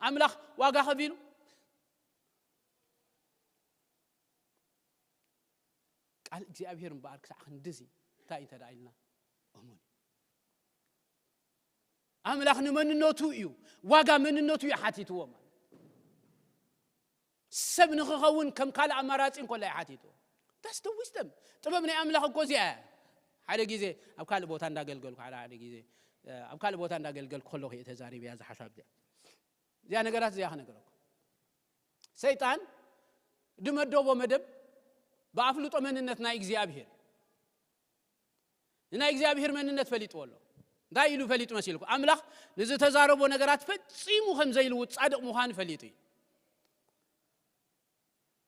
ኣምላኽ ዋጋ ከፊሉ። ቃል እግዚኣብሔር እምበኣር ክሳዕ ክንድዚ እንታይ እንተ ደኣ ኢልና እሙን። ኣምላኽ ንመንነቱ እዩ፣ ዋጋ መንነቱ እዩ ሓቲትዎ ማለት። ሰብ ንኽኸውን ከም ካልእ ኣማራጺ እንኮላ እዩ ሓቲትዎ። That's the wisdom። ጥበብ ናይ ኣምላኽ እኮ እዚኣ እያ። ሓደ ግዜ ኣብ ካልእ ቦታ እንዳገልገልኩ፣ ሓደ፣ ሓደ ግዜ፣ እ፣ ኣብ ካልእ ቦታ እንዳገልገልኩ ከለኹ እየ ተዛሪበያ እዛ ሓሳብ እዚኣ። እዚኣ ነገራት እዚኣ ክነገረኩም። ሰይጣን ዝመደቦ መደብ ብኣፍልጦ መንነት ናይ እግዚኣብሔር፣ ንናይ እግዚኣብሔር መንነት ፈሊጥዎ ኣሎ። እንታይ ኢሉ ፈሊጡ መሲልኩ? ኣምላኽ ንዝተዛረቦ ነገራት ፈጺሙ ከም ዘይልውጥ ጻድቕ ምዃኑ ፈሊጡ እዩ።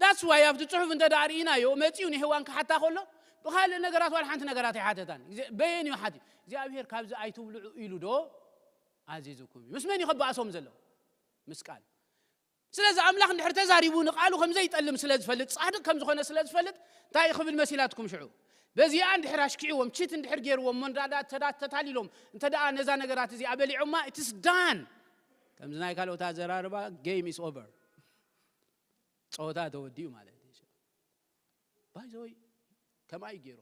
That's why ኣብቲ ጽሑፍ እንተ ደኣ ርኢናዮ፣ መጺኡ ንሄዋን ክሓታ ከሎ ብኻልእ ነገራት ዋላ ሓንቲ ነገራት ኣይሓተታን። በየን እዩ ሓቲ እግዚኣብሔር ካብዚ ኣይትብልዑ ኢሉ ዶ ኣዚዙኩም እዩ? ምስ መን እዩ ከባእሶም ዘሎ? ምስ ቃል። ስለዚ ኣምላኽ እንድሕር ተዛሪቡ ንቃሉ ከም ዘይጠልም ስለ ዝፈልጥ፣ ጻድቕ ከም ዝኾነ ስለ ዝፈልጥ፣ እንታይ ክብል መሲላትኩም ሽዑ? በዚኣ እንድሕር ኣሽኪዕዎም፣ ቺት እንድሕር ገይርዎም፣ ሞንዳዳ ተዳ ተታሊሎም እንተ ደኣ ነዛ ነገራት እዚኣ በሊዖማ፣ it's done። ከምዚ ናይ ካልኦት ኣዘራርባ፣ game is over። ጸወታ ተወዲኡ ማለት እዩ። ባይዘወይ ከምኣ እዩ ገይሩ።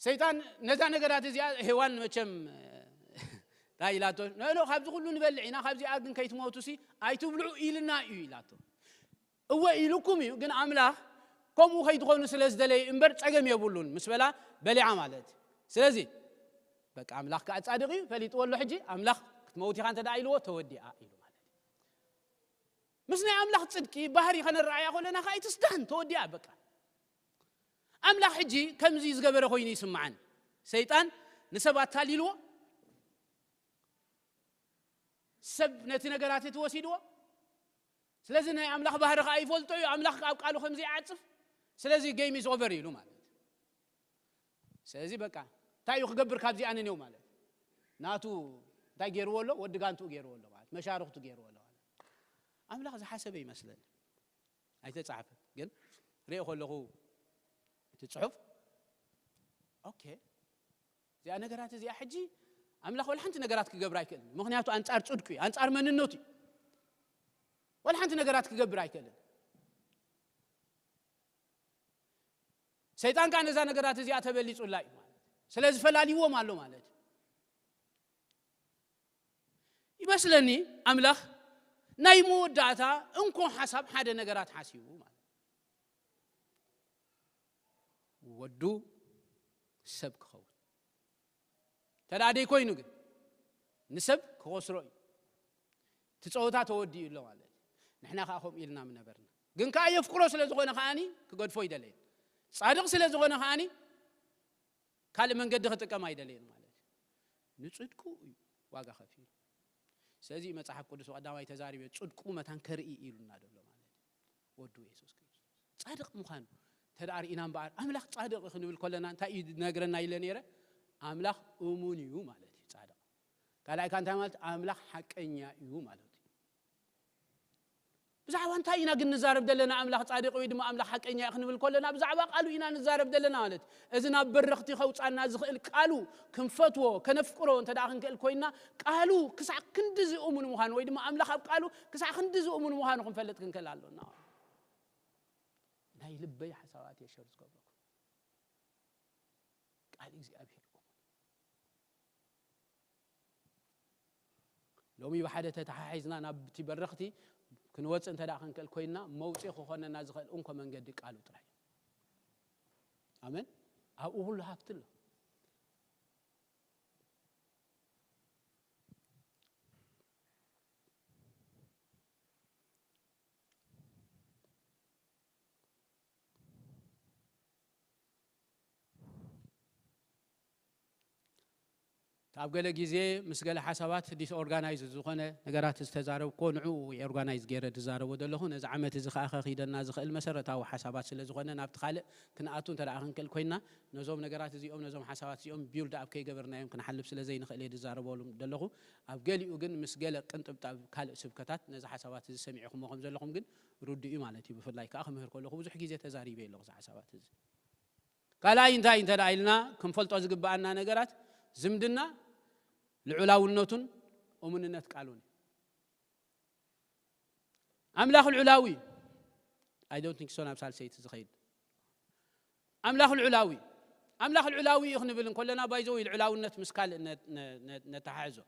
ሰይጣን ነዛ ነገራት እዚኣ ሄዋን መቸም እንታይ ኢላቶ? "ኖ፣ ኖ፣ ካብዚ ኩሉ ንበልዕ ኢና፣ ካብዚኣ ግን ከይትሞቱ ሲ ኣይትብልዑ ኢልና እዩ" ኢላቶ። "እወ ኢሉኩም እዩ፣ ግን ኣምላኽ ከምኡ ከይትኾኑ ስለ ዝደለየ እምበር ጸገም የብሉን" ምስ በላ በሊዓ ማለት እዩ። ስለዚ በቃ ኣምላኽ ከዓ ጻድቕ እዩ፣ ፈሊጥዎ ኣሎ። ሕጂ ኣምላኽ ክትመውት ኢኻ እንተ ደኣ ኢልዎ ተወዲኣ ኢሉ ማለት እዩ። ምስ ናይ ኣምላኽ ጽድቂ ባህሪ ከነረኣያ ከለና ከዓ it's done፣ ተወዲኣ በቃ። ኣምላኽ ሕጂ ከምዚ ዝገበረ ኮይኑ ይስምዓን። ሰይጣን ንሰብ ኣታሊልዎ፣ ሰብ ነቲ ነገራት እቲ ወሲድዎ። ስለዚ ናይ ኣምላኽ ባህሪ ከዓ ይፈልጦ እዩ፣ ኣምላኽ ኣብ ቃሉ ከም ዘይዓጽፍ። ስለዚ game is over ኢሉ ማለት እዩ። ስለዚ በቃ እንታይ እዩ ክገብር ካብዚኣ ነኔው ማለት? ናቱ እንታይ ገይርዎ ኣሎ? ወዲ ጋንትኡ ገይርዎ ኣሎ ማለት፣ መሻርኽቱ ገይርዎ ኣሎ ማለት። ኣምላኽ ዝሓሰበ ይመስለኒ። ኣይተጻሕፈ፣ ግን ሪኦ ከለኹ እቲ ጽሑፍ፣ ኦኬ፣ እዚኣ ነገራት እዚኣ ሕጂ ኣምላኽ ወላ ሓንቲ ነገራት ክገብር ኣይክእልን። ምኽንያቱ ኣንጻር ጽድቁ እዩ፣ ኣንጻር መንነቱ እዩ። ወላ ሓንቲ ነገራት ክገብር ኣይክእልን። ሰይጣን ከኣ ነዛ ነገራት እዚኣ ተበሊጹላ እዩ ማለት። ስለዚ ፈላልይዎም ኣሎ ማለት እዩ። ይመስለኒ ኣምላኽ ናይ መወዳእታ እንኮ ሓሳብ ሓደ ነገራት ሓሲቡ ማለት። ወዱ ሰብ ክኸውን። ተዳ ደይ ኮይኑ ግን ንሰብ ክኸስሮ እዩ። እቲ ጸወታ ተወዲኡ ኣሎ ማለት እዩ። ንሕና ከኣ ከምኡ ኢልና ምነበርና። ግን ከኣ የፍቅሮ ስለ ዝኾነ ከኣኒ ክገድፎ ይደለየን። ጻድቕ ስለ ዝኾነ ከኣኒ ካልእ መንገዲ ክጥቀም ኣይደለየን ማለት እዩ። ንጽድቁ እዩ ዋጋ ከፊሉ። ስለዚ መጽሓፍ ቅዱስ ብቐዳማይ ተዛሪበ ጽድቁ መታን ከርኢ ኢሉና ዘሎ ማለት እዩ። ወዱ የሱስ ክርስቶስ ጻድቕ ምዃኑ ተደኣ ርኢና እምበኣር፣ ኣምላኽ ጻድቕ ክንብል ከለና እንታይ እዩ ነግረና ኢለ ነይረ? ኣምላኽ እሙን እዩ ማለት እዩ ጻድቕ። ካልኣይ ከኣ እንታይ ማለት? ኣምላኽ ሓቀኛ እዩ ማለት እዩ። ብዛዕባ እንታይ ኢና ግን ንዛረብ ዘለና? ኣምላኽ ጻድቕ ወይ ድማ ኣምላኽ ሓቀኛ እዩ ክንብል ከለና ብዛዕባ ቃሉ ኢና ንዛረብ ዘለና ማለት እዩ። እዚ ናብ በረኽቲ ከውጻና ዝኽእል ቃሉ ክንፈትዎ፣ ከነፍቅሮ እንተ ደኣ ክንክእል ኮይና፣ ቃሉ ክሳዕ ክንድዚ እሙን ምዃኑ ወይ ድማ ኣምላኽ ኣብ ቃሉ ክሳዕ ክንድዚ እሙን ምዃኑ ክንፈልጥ ክንክእል ኣሎና። ናይ ልበይ ሓሳባት እየ ሸር ዝገብረኩም። ቃል እግዚኣብሔር እሙን። ሎሚ ብሓደ ተተሓሒዝና ናብቲ በረኽቲ ክንወፅእ እንተ ደኣ ክንክእል ኮይንና፣ መውፅኢ ክኾነና ዝኽእል እንኮ መንገዲ ቃሉ ጥራይ እዩ። ኣሜን። ኣብኡ ኩሉ ሃብቲ ኣሎ። ኣብ ገለ ግዜ ምስ ገለ ሓሳባት ዲስኦርጋናይዝ ዝኾነ ነገራት ዝተዛረብኮ ንዕኡ ኦርጋናይዝ ገይረ ዝዛረቦ ዘለኹ፣ ነዚ ዓመት እዚ ከኣ ከኺደና ዝኽእል መሰረታዊ ሓሳባት ስለ ዝኾነ፣ ናብቲ ካልእ ክንኣቱ እንተ ደኣ ክንክእል ኮይንና፣ ነዞም ነገራት እዚኦም፣ ነዞም ሓሳባት እዚኦም ቢውልድ ኣፕ ከይገበርናዮም ክንሓልፍ ስለ ዘይንኽእል እየ ዝዛረበሉ ዘለኹ። ኣብ ገሊኡ ግን ምስ ገለ ቅንጥብጣብ ካልእ ስብከታት ነዚ ሓሳባት እዚ ሰሚዕኹሞ ከም ዘለኹም ግን ርዱእ እዩ ማለት እዩ። ብፍላይ ከኣ ክምህር ከለኹ ብዙሕ ግዜ ተዛሪበ ኣለኹ እዚ ሓሳባት እዚ። ካልኣይ እንታይ እንተ ደኣ ኢልና ክንፈልጦ ዝግብኣና ነገራት፣ ዝምድና ልዑላውነቱን እሙንነት ቃሉን እዩ። ኣምላኽ ልዑላዊ እዩ። I don't think so ናብ ሳልሰይቲ ዝኸይድ። ኣምላኽ ልዑላዊ እዩ። ኣምላኽ ልዑላዊ እዩ ክንብል እንከለና፣ ባይዘዊ ልዑላውነት ምስ ካልእ ነ-፣ ነ-፣ ነ-፣ ነተሓሕዞ።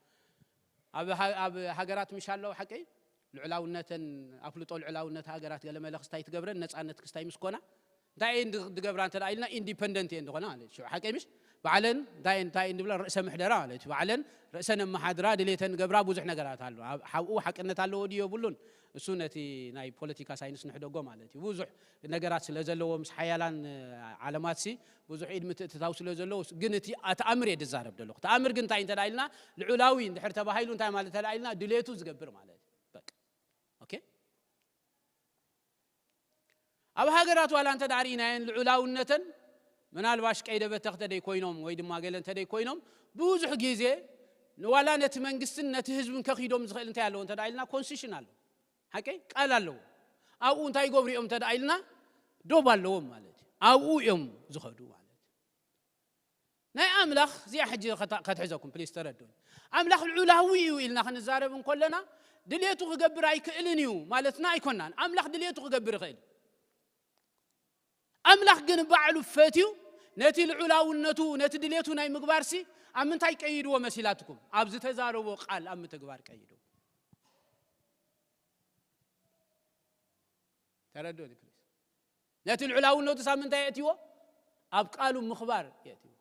ኣብ ሃ-፣ ኣብ ሃገራት ምሽ ኣለዉ ሓቀይ ልዑላውነተን ኣፍልጦ ልዑላውነት ሃገራት ገለ መለ ክስታይ ትገብረን ነጻነት ክስታይ ምስ ኮና እንታይ እየን ድ-፣ ድገብራ እንተ ደኣ ኢልና ኢንዲፐንደንት እየን ዝኾና ማለት እዩ። ሽዑ ሓቀይ ምሽ? ባዕለን እንታይ እንታይ እንብላ ርእሰ ምሕደራ ማለት እዩ። ባዕለን ርእሰን ኣመሓድራ ድሌተን ገብራ ብዙሕ ነገራት ኣሎ። ኣብ ሓብኡ ሓቅነት ኣለዎ ድዩ የብሉን? እሱ ነቲ ናይ ፖለቲካ ሳይንስ ንሕደጎ ማለት እዩ። ብዙሕ ነገራት ስለ ዘለዎ ምስ ሓያላን ዓለማትሲ ብዙሕ ኢድ ምትእትታው ስለ ዘለዎ ግን እቲ ተኣምር እየ ዝዛረብ ዘለኹ። ተኣምር ግን እንታይ እንተ ኢልና ልዑላዊ እንድሕር ተባሂሉ እንታይ ማለት እንተ ኢልና ድሌቱ ዝገብር ማለት እዩ። በቃ ኦኬ። ኣብ ሃገራት ዋላ እንተ ዳርኢናየን ልዑላውነተን ምናልባሽ ቀይደ በተኽተ ደይ ኮይኖም ወይ ድማ ገለ እንተ ደይ ኮይኖም ብዙሕ ግዜ ንዋላ ነቲ መንግስትን ነቲ ህዝብን ከኺዶም ዝኽእል እንታይ ኣለዎ እንተ ኢልና ኮንስቲቱሽን ኣለዎ። ሓቀይ ቃል ኣለዎ። ኣብኡ እንታይ ይገብሩ እዮም እንተ ኢልና ዶብ ኣለዎም ማለት እዩ። ኣብኡ እዮም ዝኸዱ ማለት እዩ። ናይ ኣምላኽ እዚኣ ሕጂ ከታ- ከትሕዘኩም ፕሊስ ተረድኡን። ኣምላኽ ልዑላዊ እዩ ኢልና ክንዛረብ እንከለና ድሌቱ ክገብር ኣይክእልን እዩ ማለትና ኣይኮናን። ኣምላኽ ድሌቱ ክገብር ይኽእል። ኣምላኽ ግን ባዕሉ ፈትዩ ነቲ ልዑላውነቱ ነቲ ድሌቱ ናይ ምግባርሲ ኣብ ምንታይ ቀይድዎ መሲላትኩም? ኣብ ዝተዛረቦ ቃል ኣብ ምትግባር ቀይድዎ። ተረድኡኒ ፕሊስ። ነቲ ልዑላውነቱ ሳብ ምንታይ የእትዎ? ኣብ ቃሉ ምኽባር የእትዎ።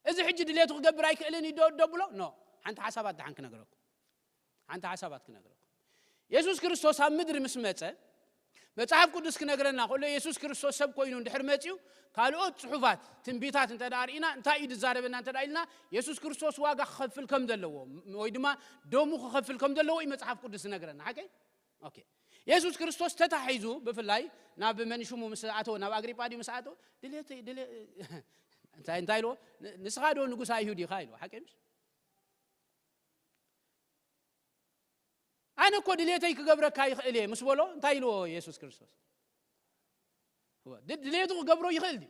እዚ ሕጂ ድሌቱ ክገብር ኣይክእልን እዩ ዶ- ደብሎ ኖ። ሓንቲ ሓሳባት ደሓን ክነግረኩም ሓንቲ ሓሳባት ክነግረኩም። የሱስ ክርስቶስ ኣብ ምድሪ ምስ መጸ መጽሓፍ ቅዱስ ክነግረና ከሎ የሱስ ክርስቶስ ሰብ ኮይኑ እንድሕር መጺኡ ካልኦት ጽሑፋት ትንቢታት እንተ ደኣ ርኢና እንታይ እዩ ዝዛረበና እንተ ደኣ ኢልና የሱስ ክርስቶስ ዋጋ ክኸፍል ከም ዘለዎ ወይ ድማ ደሙ ክኸፍል ከም ዘለዎ እዩ መጽሓፍ ቅዱስ ዝነግረና። ሓቀይ ኦኬ። የሱስ ክርስቶስ ተታሒዙ ብፍላይ ናብ መን ሽሙ ምስ ኣተወ ናብ ኣግሪጳ ድዩ ምስ ኣተወ ድሌተይ ድሌ እንታይ እንታይ ኢልዎ? ንስኻ ዶ ንጉስ ኣይሁድ ኢኻ ኢልዎ። ሓቂ ምሽ ኣነ እኮ ድሌተይ ክገብረካ ይኽእል እየ ምስ በሎ እንታይ ኢልዎ የሱስ ክርስቶስ? ድሌቱ ክገብሮ ይኽእል ድዩ?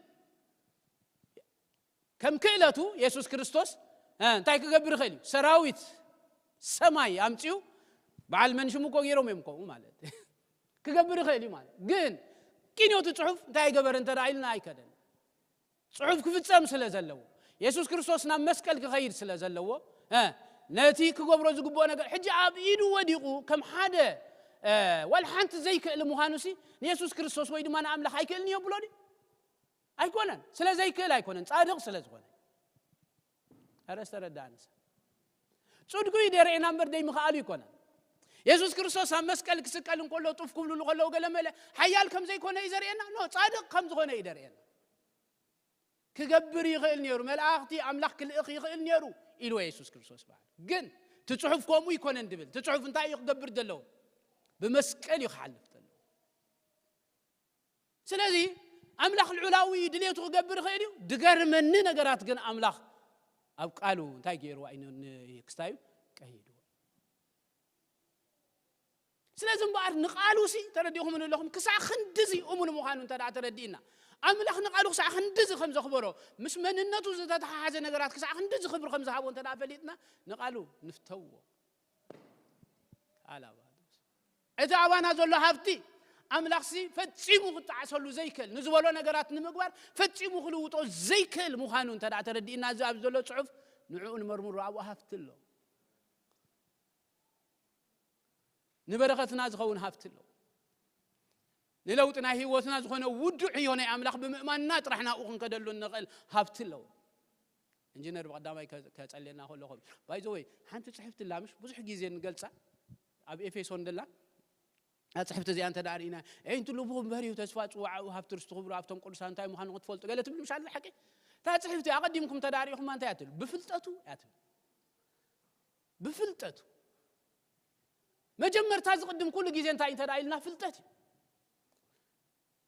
ከም ክእለቱ የሱስ ክርስቶስ እንታይ ክገብር ይኽእል እዩ? ሰራዊት ሰማይ ኣምፅኡ በዓል መን ሽሙ እኮ ገይሮም እዮም ከምኡ ማለት ክገብር ይኽእል እዩ ማለት ግን ቂኖቲ ፅሑፍ እንታይ ገበር እንተ ኢልና ኣይከደን። ፅሑፍ ክፍፀም ስለ ዘለዎ የሱስ ክርስቶስ ናብ መስቀል ክኸይድ ስለ ዘለዎ ነቲ ክገብሮ ዝግብኦ ነገር ሕጂ ኣብ ኢዱ ወዲቑ ከም ሓደ ዋላ ሓንቲ ዘይክእል ምዃኑ ሲ ንየሱስ ክርስቶስ ወይ ድማ ንኣምላኽ ኣይክእልን እዮ ብሎ ድዩ? ኣይኮነን። ስለ ዘይክእል ኣይኮነን፣ ጻድቕ ስለ ዝኾነ። ኣረስ ተረዳእንስ ጽድቁ እዩ ደርእና እምበር ደይ ምኽኣሉ ይኮነን። የሱስ ክርስቶስ ኣብ መስቀል ክስቀል እንከሎ ጡፍ ክብልሉ ከለዉ ገለ መለ ሓያል ከም ዘይኮነ እዩ ዘርእየና። ኖ ጻድቕ ከም ዝኾነ እዩ ደርእየና። ክገብር ይኽእል ነይሩ፣ መላእኽቲ ኣምላኽ ክልእኽ ይኽእል ነይሩ ኢልዎ የሱስ ክርስቶስ በዓል። ግን እቲ ጽሑፍ ከምኡ ይኮነን ድብል። እቲ ጽሑፍ እንታይ እዩ ክገብር ዘለዎ? ብመስቀል እዩ ክሓልፍ ዘለዎ። ስለዚ ኣምላኽ ልዑላዊ ድሌቱ ክገብር ይኽእል እዩ። ድገርመኒ ነገራት ግን ኣምላኽ ኣብ ቃሉ እንታይ ገይርዋ እዩ ክስታዩ ቀይድዎ። ስለዚ እምበኣር ንቃሉ ሲ ተረዲኹም ኣለኹም ክሳዕ ክንድዚ እሙን ምዃኑ እንተ ተረዲእና ኣምላኽ ንቃሉ ክሳዕ ክንድዚ ከም ዘኽበሮ ምስ መንነቱ ዝተተሓሓዘ ነገራት ክሳዕ ክንድዚ ክብሪ ከም ዝሃቦ እንተ ፈሊጥና ንቃሉ ንፍተዎ። ኣላባዶስ እቲ ኣባና ዘሎ ሃብቲ ኣምላኽሲ ፈጺሙ ክጣዓሰሉ ዘይክእል ንዝበሎ ነገራት ንምግባር ፈጺሙ ክልውጦ ዘይክእል ምዃኑ እንተ ተረዲእና እዚ ኣብ ዘሎ ጽሑፍ ንዕኡ ንመርምሮ። ኣብኡ ሃብቲ ኣሎ። ንበረኸትና ዝኸውን ሃብቲ ኣሎ። ንለውጢ ናይ ህይወትና ዝኾነ ውዱዕ ህዮ ናይ ኣምላኽ ብምእማንና ጥራሕ ናብኡ ክንከደሉ እንኽእል ሃብቲ ኣለዎ። ኢንጂነር ብቐዳማይ ከ- ከጸልየና ከሎ ከም ባይዘወይ ሓንቲ ጽሕፍቲ ላምሽ ብዙሕ ግዜ ንገልጻ ኣብ ኤፌሶን ደላ እዛ ጽሕፍቲ እዚኣ እንተ ርኢና ኤንቱ ልቡ ክንበር እዩ ተስፋ ጽዋዓኡ ሃብቲ ርስቲ ክብሩ ኣብቶም ቅዱሳን እንታይ ምዃኑ ክትፈልጡ ገለ ትብል ምሻል ሓቂ እታ ጽሕፍቲ ኣቐዲምኩም እንተ ርኢኹማ እንታይ እያ ትብል ብፍልጠቱ እያ ትብል ብፍልጠቱ መጀመርታ ዝቕድም ኩሉ ግዜ እንታይ እንተ ኢልና ፍልጠት እዩ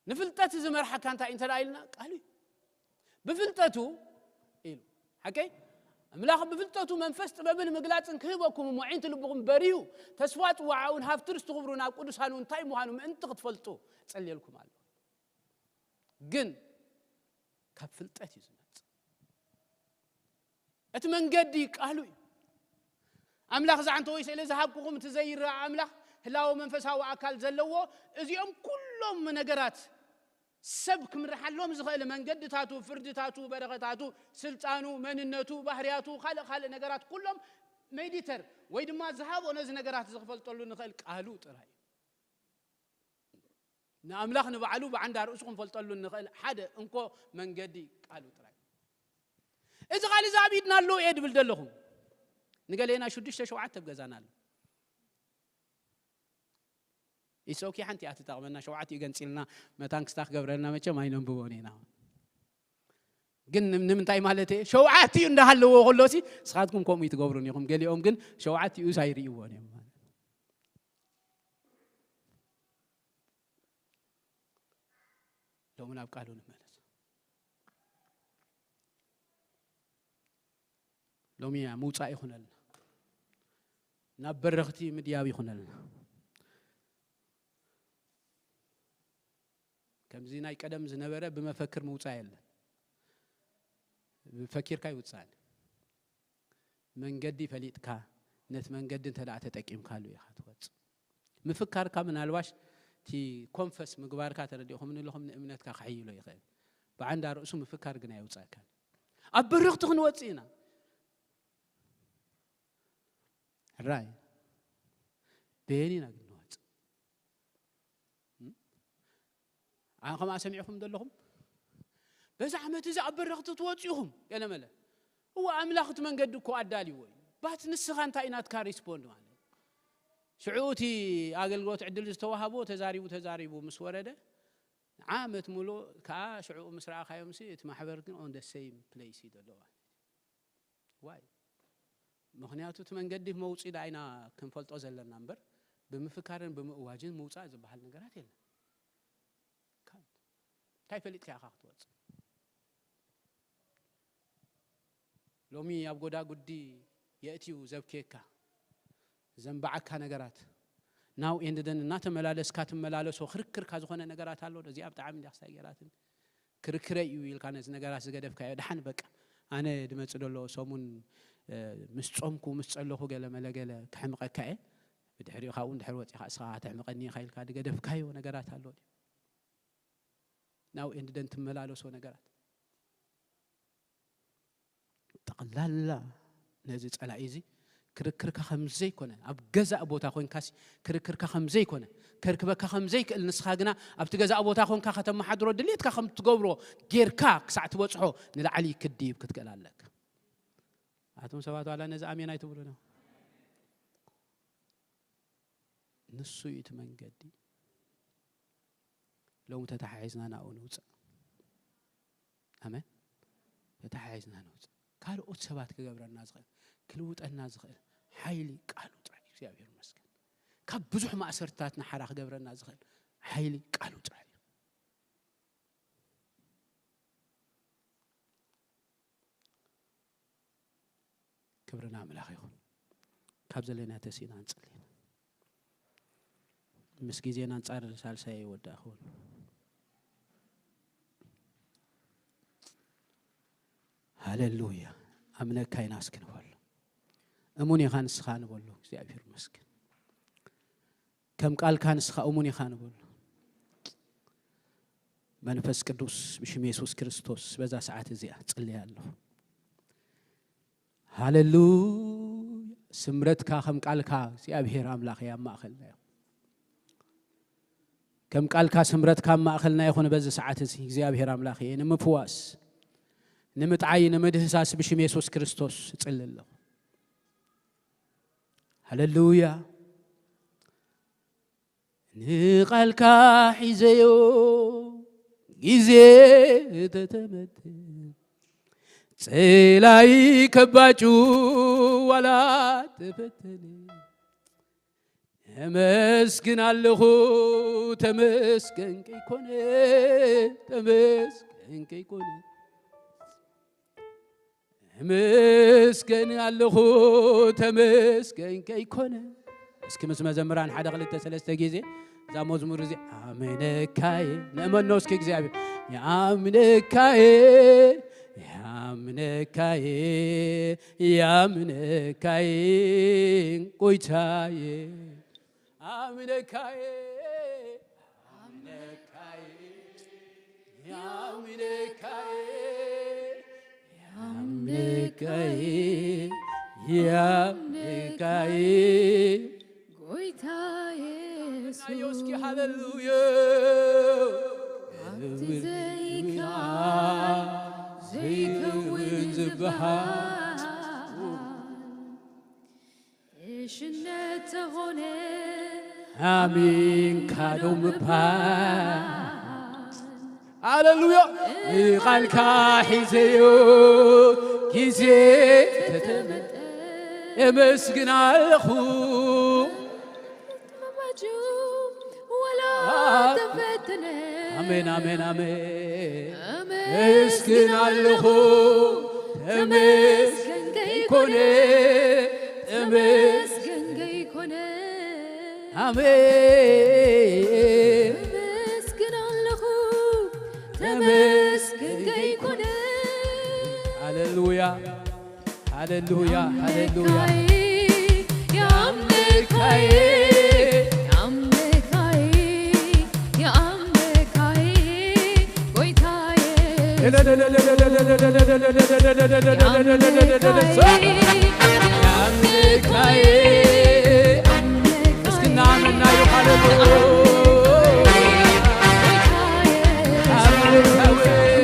ንፍልጠት ዝመርሓካ እንታይ እንተ ኢልና ቃሉ እዩ ብፍልጠቱ ኢሉ ሓቀይ ኣምላኽ ብፍልጠቱ መንፈስ ጥበብን ምግላጽን ክህበኩም እሞ ዓይንቲ ልብኹም በርዩ ተስፋ ጽዋዓውን ሃብቲ ርስቲ ክብሩ ናብ ቅዱሳኑ እንታይ ምዃኑ ምእንቲ ክትፈልጡ ጸልየልኩም ኣሎ ግን ካብ ፍልጠት እዩ ዝመጽእ እቲ መንገዲ ቃሉ እዩ ኣምላኽ ዝዓንተወይ ስእለ ዝሃብኩኹም እቲ ዘይረኣ ኣምላኽ ህላወ መንፈሳዊ ኣካል ዘለዎ እዚኦም ኩሎም ነገራት ሰብ ክምርሓሎም ዝኽእል መንገድታቱ ፍርድታቱ በረኸታቱ ስልጣኑ መንነቱ ባህርያቱ ካልእ ካልእ ነገራት ኩሎም ሜዲተር ወይ ድማ ዝሃቦ ነዚ ነገራት ዝኽፈልጠሉ ንኽእል ቃሉ ጥራይ እዩ ንኣምላኽ ንባዕሉ ብዓንዳ ርእሱ ክንፈልጠሉ እንኽእል ሓደ እንኮ መንገዲ ቃሉ ጥራይ እዚ ቃል እዚ ኣብ ኢድና ኣሎ እየ ድብል ዘለኹ። ንገሌና ሽዱሽተ ሸውዓተ ኣብ ገዛና ኣሎ። ኢሶኪ ሓንቲ እያ ትጠቕመና። ሸውዓቲኡ ገንፂልና መታን ክስታ ክገብረልና መቸም ኣይነንብቦን ኢና። ግን ንም- ንምንታይ ማለት እየ? ሸውዓቲኡ እንዳሃለዎ ከሎሲ ንስኻትኩም ከምኡ ትገብሩን ኢኹም። ገሊኦም ግን ሸውዓቲኡ ኣይርእይዎን እዮም ማለት። ሎሚ ናብ ቃሉ ንመለስ። ሎሚ ምውፃእ ይኹነልና፣ ናብ በረኽቲ ምድያብ ይኹነልና። ከምዚ ናይ ቀደም ዝነበረ ብመፈክር ምውፃእ የለን። ፈኪርካ ይውፃእ። መንገዲ ፈሊጥካ ነቲ መንገዲ እንተ ደኣ ተጠቂምካሉ ኢኻ ትወፅእ። ምፍካርካ ምናልባሽ እቲ ኮንፈስ ምግባርካ ተረዲእኹም ንለኹም ንእምነትካ ክሕይሎ ይኽእል። ብዓንዳ ርእሱ ምፍካር ግን ኣየውፃእካን። ኣብ በረኽቲ ክንወፅእ ኢና። ሕራይ በየን ኢና ግን ንወፅእ? ኣነ ከምኣ ሰሚዕኹም ዘለኹም በዚ ዓመት እዚ ኣብ በረኽቲ ትወፅኡ ኢኹም ገለ መለ። እወ ኣምላኽ እቲ መንገዲ እኮ ኣዳልይዎ እዩ። ባት ንስኻ እንታይ ናትካ ሪስፖንድ ማለት? ሽዑ እቲ ኣገልግሎት ዕድል ዝተዋህቦ ተዛሪቡ ተዛሪቡ ምስ ወረደ ዓመት ሙሉእ ከዓ ሽዑ ምስ ረኣኻዮም ሲ እቲ ማሕበር ግን on the same place እዩ ዘሎ ማለት እዩ። ዋይ? ምኽንያቱ እቲ መንገዲ መውፅኢ ዳይና ክንፈልጦ ዘለና እምበር ብምፍካርን ብምእዋጅን ምውፃእ ዝበሃል ነገራት የለን። ካንት። እንታይ ፈሊጥካ ኢኻ ክትወፅእ? ሎሚ ኣብ ጎዳጉዲ የእትዩ ዘብክየካ ዘንባዓካ ነገራት ናው ኤንድ ደን እናተመላለስካ ትመላለሶ ክርክርካ ዝኾነ ነገራት ኣሎ። እዚኣ ብጣዕሚ እንዲያ ክሳይ ገይራትኒ ክርክረ እዩ ኢልካ ነዚ ነገራት ዝገደፍካዮ ደሓን በቃ ኣነ ድመፅ ደሎ ሰሙን ምስ ጾምኩ ምስ ጸለኹ ገለ መለ ገለ ክሕምቐካ እየ። ብድሕሪኡ ካብኡ እንድሕር ወፂኻ እስኻ ተሕምቐኒ ኢኻ ኢልካ ድገደፍካዮ ነገራት ኣሎ ድዩ? ናው ኤንድ ደን ትመላለሶ ነገራት ጠቕላላ ነዚ ጸላኢ እዚ ክርክርካ ከም ዘይኮነ ኣብ ገዛእ ቦታ ኮንካሲ ክርክርካ ከም ዘይኮነ ከርክበካ ከም ዘይክእል ንስኻ ግና ኣብቲ ገዛእ ቦታ ኮንካ ከተመሓድሮ ድሌትካ ከም ትገብሮ ጌርካ ክሳዕ ትበጽሖ ንላዕሊ ክድይብ ክትክእል ኣለካ። ኣቱም ሰባት ዋላ ነዚ ኣሜን ኣይትብሉ ነው። ንሱ እዩ እቲ መንገዲ። ሎም ተተሓሒዝና ናብኡ ንውፅእ። ኣሜን። ተተሓሒዝና ንውፅእ። ካልኦት ሰባት ክገብረና ዝኽእል ክልውጠና ዝኽእል ሓይሊ ቃሉ ጥራይ እዩ። እግዚኣብሔር ይመስገን። ካብ ብዙሕ ማእሰርትታት ንሓራ ክገብረና ዝኽእል ሓይሊ ቃሉ ጥራይ እዩ። ክብሪ ንኣምላኽ ይኹን። ካብ ዘለና ተሲእና ንጽሊ። ምስ ግዜና ኣንጻር ሳልሳይ ይወዳእ ክውን። ሃሌሉያ። ኣምነካ ኢና እስኪ ንበሎ። እሙን ኢኻ ንስኻ ንበሎ። እግዚኣብሔር ይመስገን። ከም ቃልካ ንስኻ እሙን ኢኻ ንበሎ። መንፈስ ቅዱስ ብሽም የሱስ ክርስቶስ በዛ ሰዓት እዚኣ ጽልያ ኣለኹ። ሃሌሉያ። ስምረትካ ከም ቃልካ እግዚኣብሔር ኣምላኽ እያ ኣብ ማእኸልና እያ። ከም ቃልካ ስምረትካ ኣብ ማእኸልና ይኹን በዚ ሰዓት እዚ እግዚኣብሔር ኣምላኽ እየ ንምፍዋስ ንምጥዓይ ንምድህሳስ ብሽም የሱስ ክርስቶስ እጽሊ ኣለኹ። ሃሌሉያ። ንቓልካ ሒዘዮ ግዜ ተተመተ ጸላይ ከባጩ ዋላ ተፈተነ። ተመስግን ኣለኹ ተመስገን ከይኮነ ተመስገን ከይኮነ ተመስገን ኣለኹ ተመስገን ከይኮነ። እስኪ ምስ መዘምራን ሓደ ክልተ ሰለስተ ግዜ እዛ መዝሙር እዚ ኣምነካየ ንእመኖ እስኪ እግዚኣብሔር የኣምነካየ የኣምነካየ የኣምነካየ ጎይታየ ኣምነካየ ኣምነካየ ኣምነካየ ኣምነካየ ኣምነካየ ጎይታ የሱስ እስኪ ሃሌሉያ ኣብቲ ዘይካ ዘይከውን ሽነት ተኾነ ኣሚንካ ዶ ምባል። ሃሌሉያ። ንቓልካ ሒዘዮ ግዜ ተተመጠ። እመስግን ኣለኹ። ወላ ተፈተነ። ኣሜን፣ ኣሜን፣ ኣሜን። እመስግን ኣለኹ። ተመስገን ገይኮነ። ተመስገን ገይኮነ። ኣሜን። እመስግን ኣለኹ። ተመስገን ገይኮነ። ሃሌሉያ። ሃሌሉያ፣ ሃሌሉያ። የኣምልካዬ፣ የኣምልካዬ፣ የኣምልካዬ፣ ጎይታዬ። የኣምልካዬ፣ የኣምልካዬ፣ እስኪ እናመናዩ። ሃሌሉያ። የኣምልካዬ፣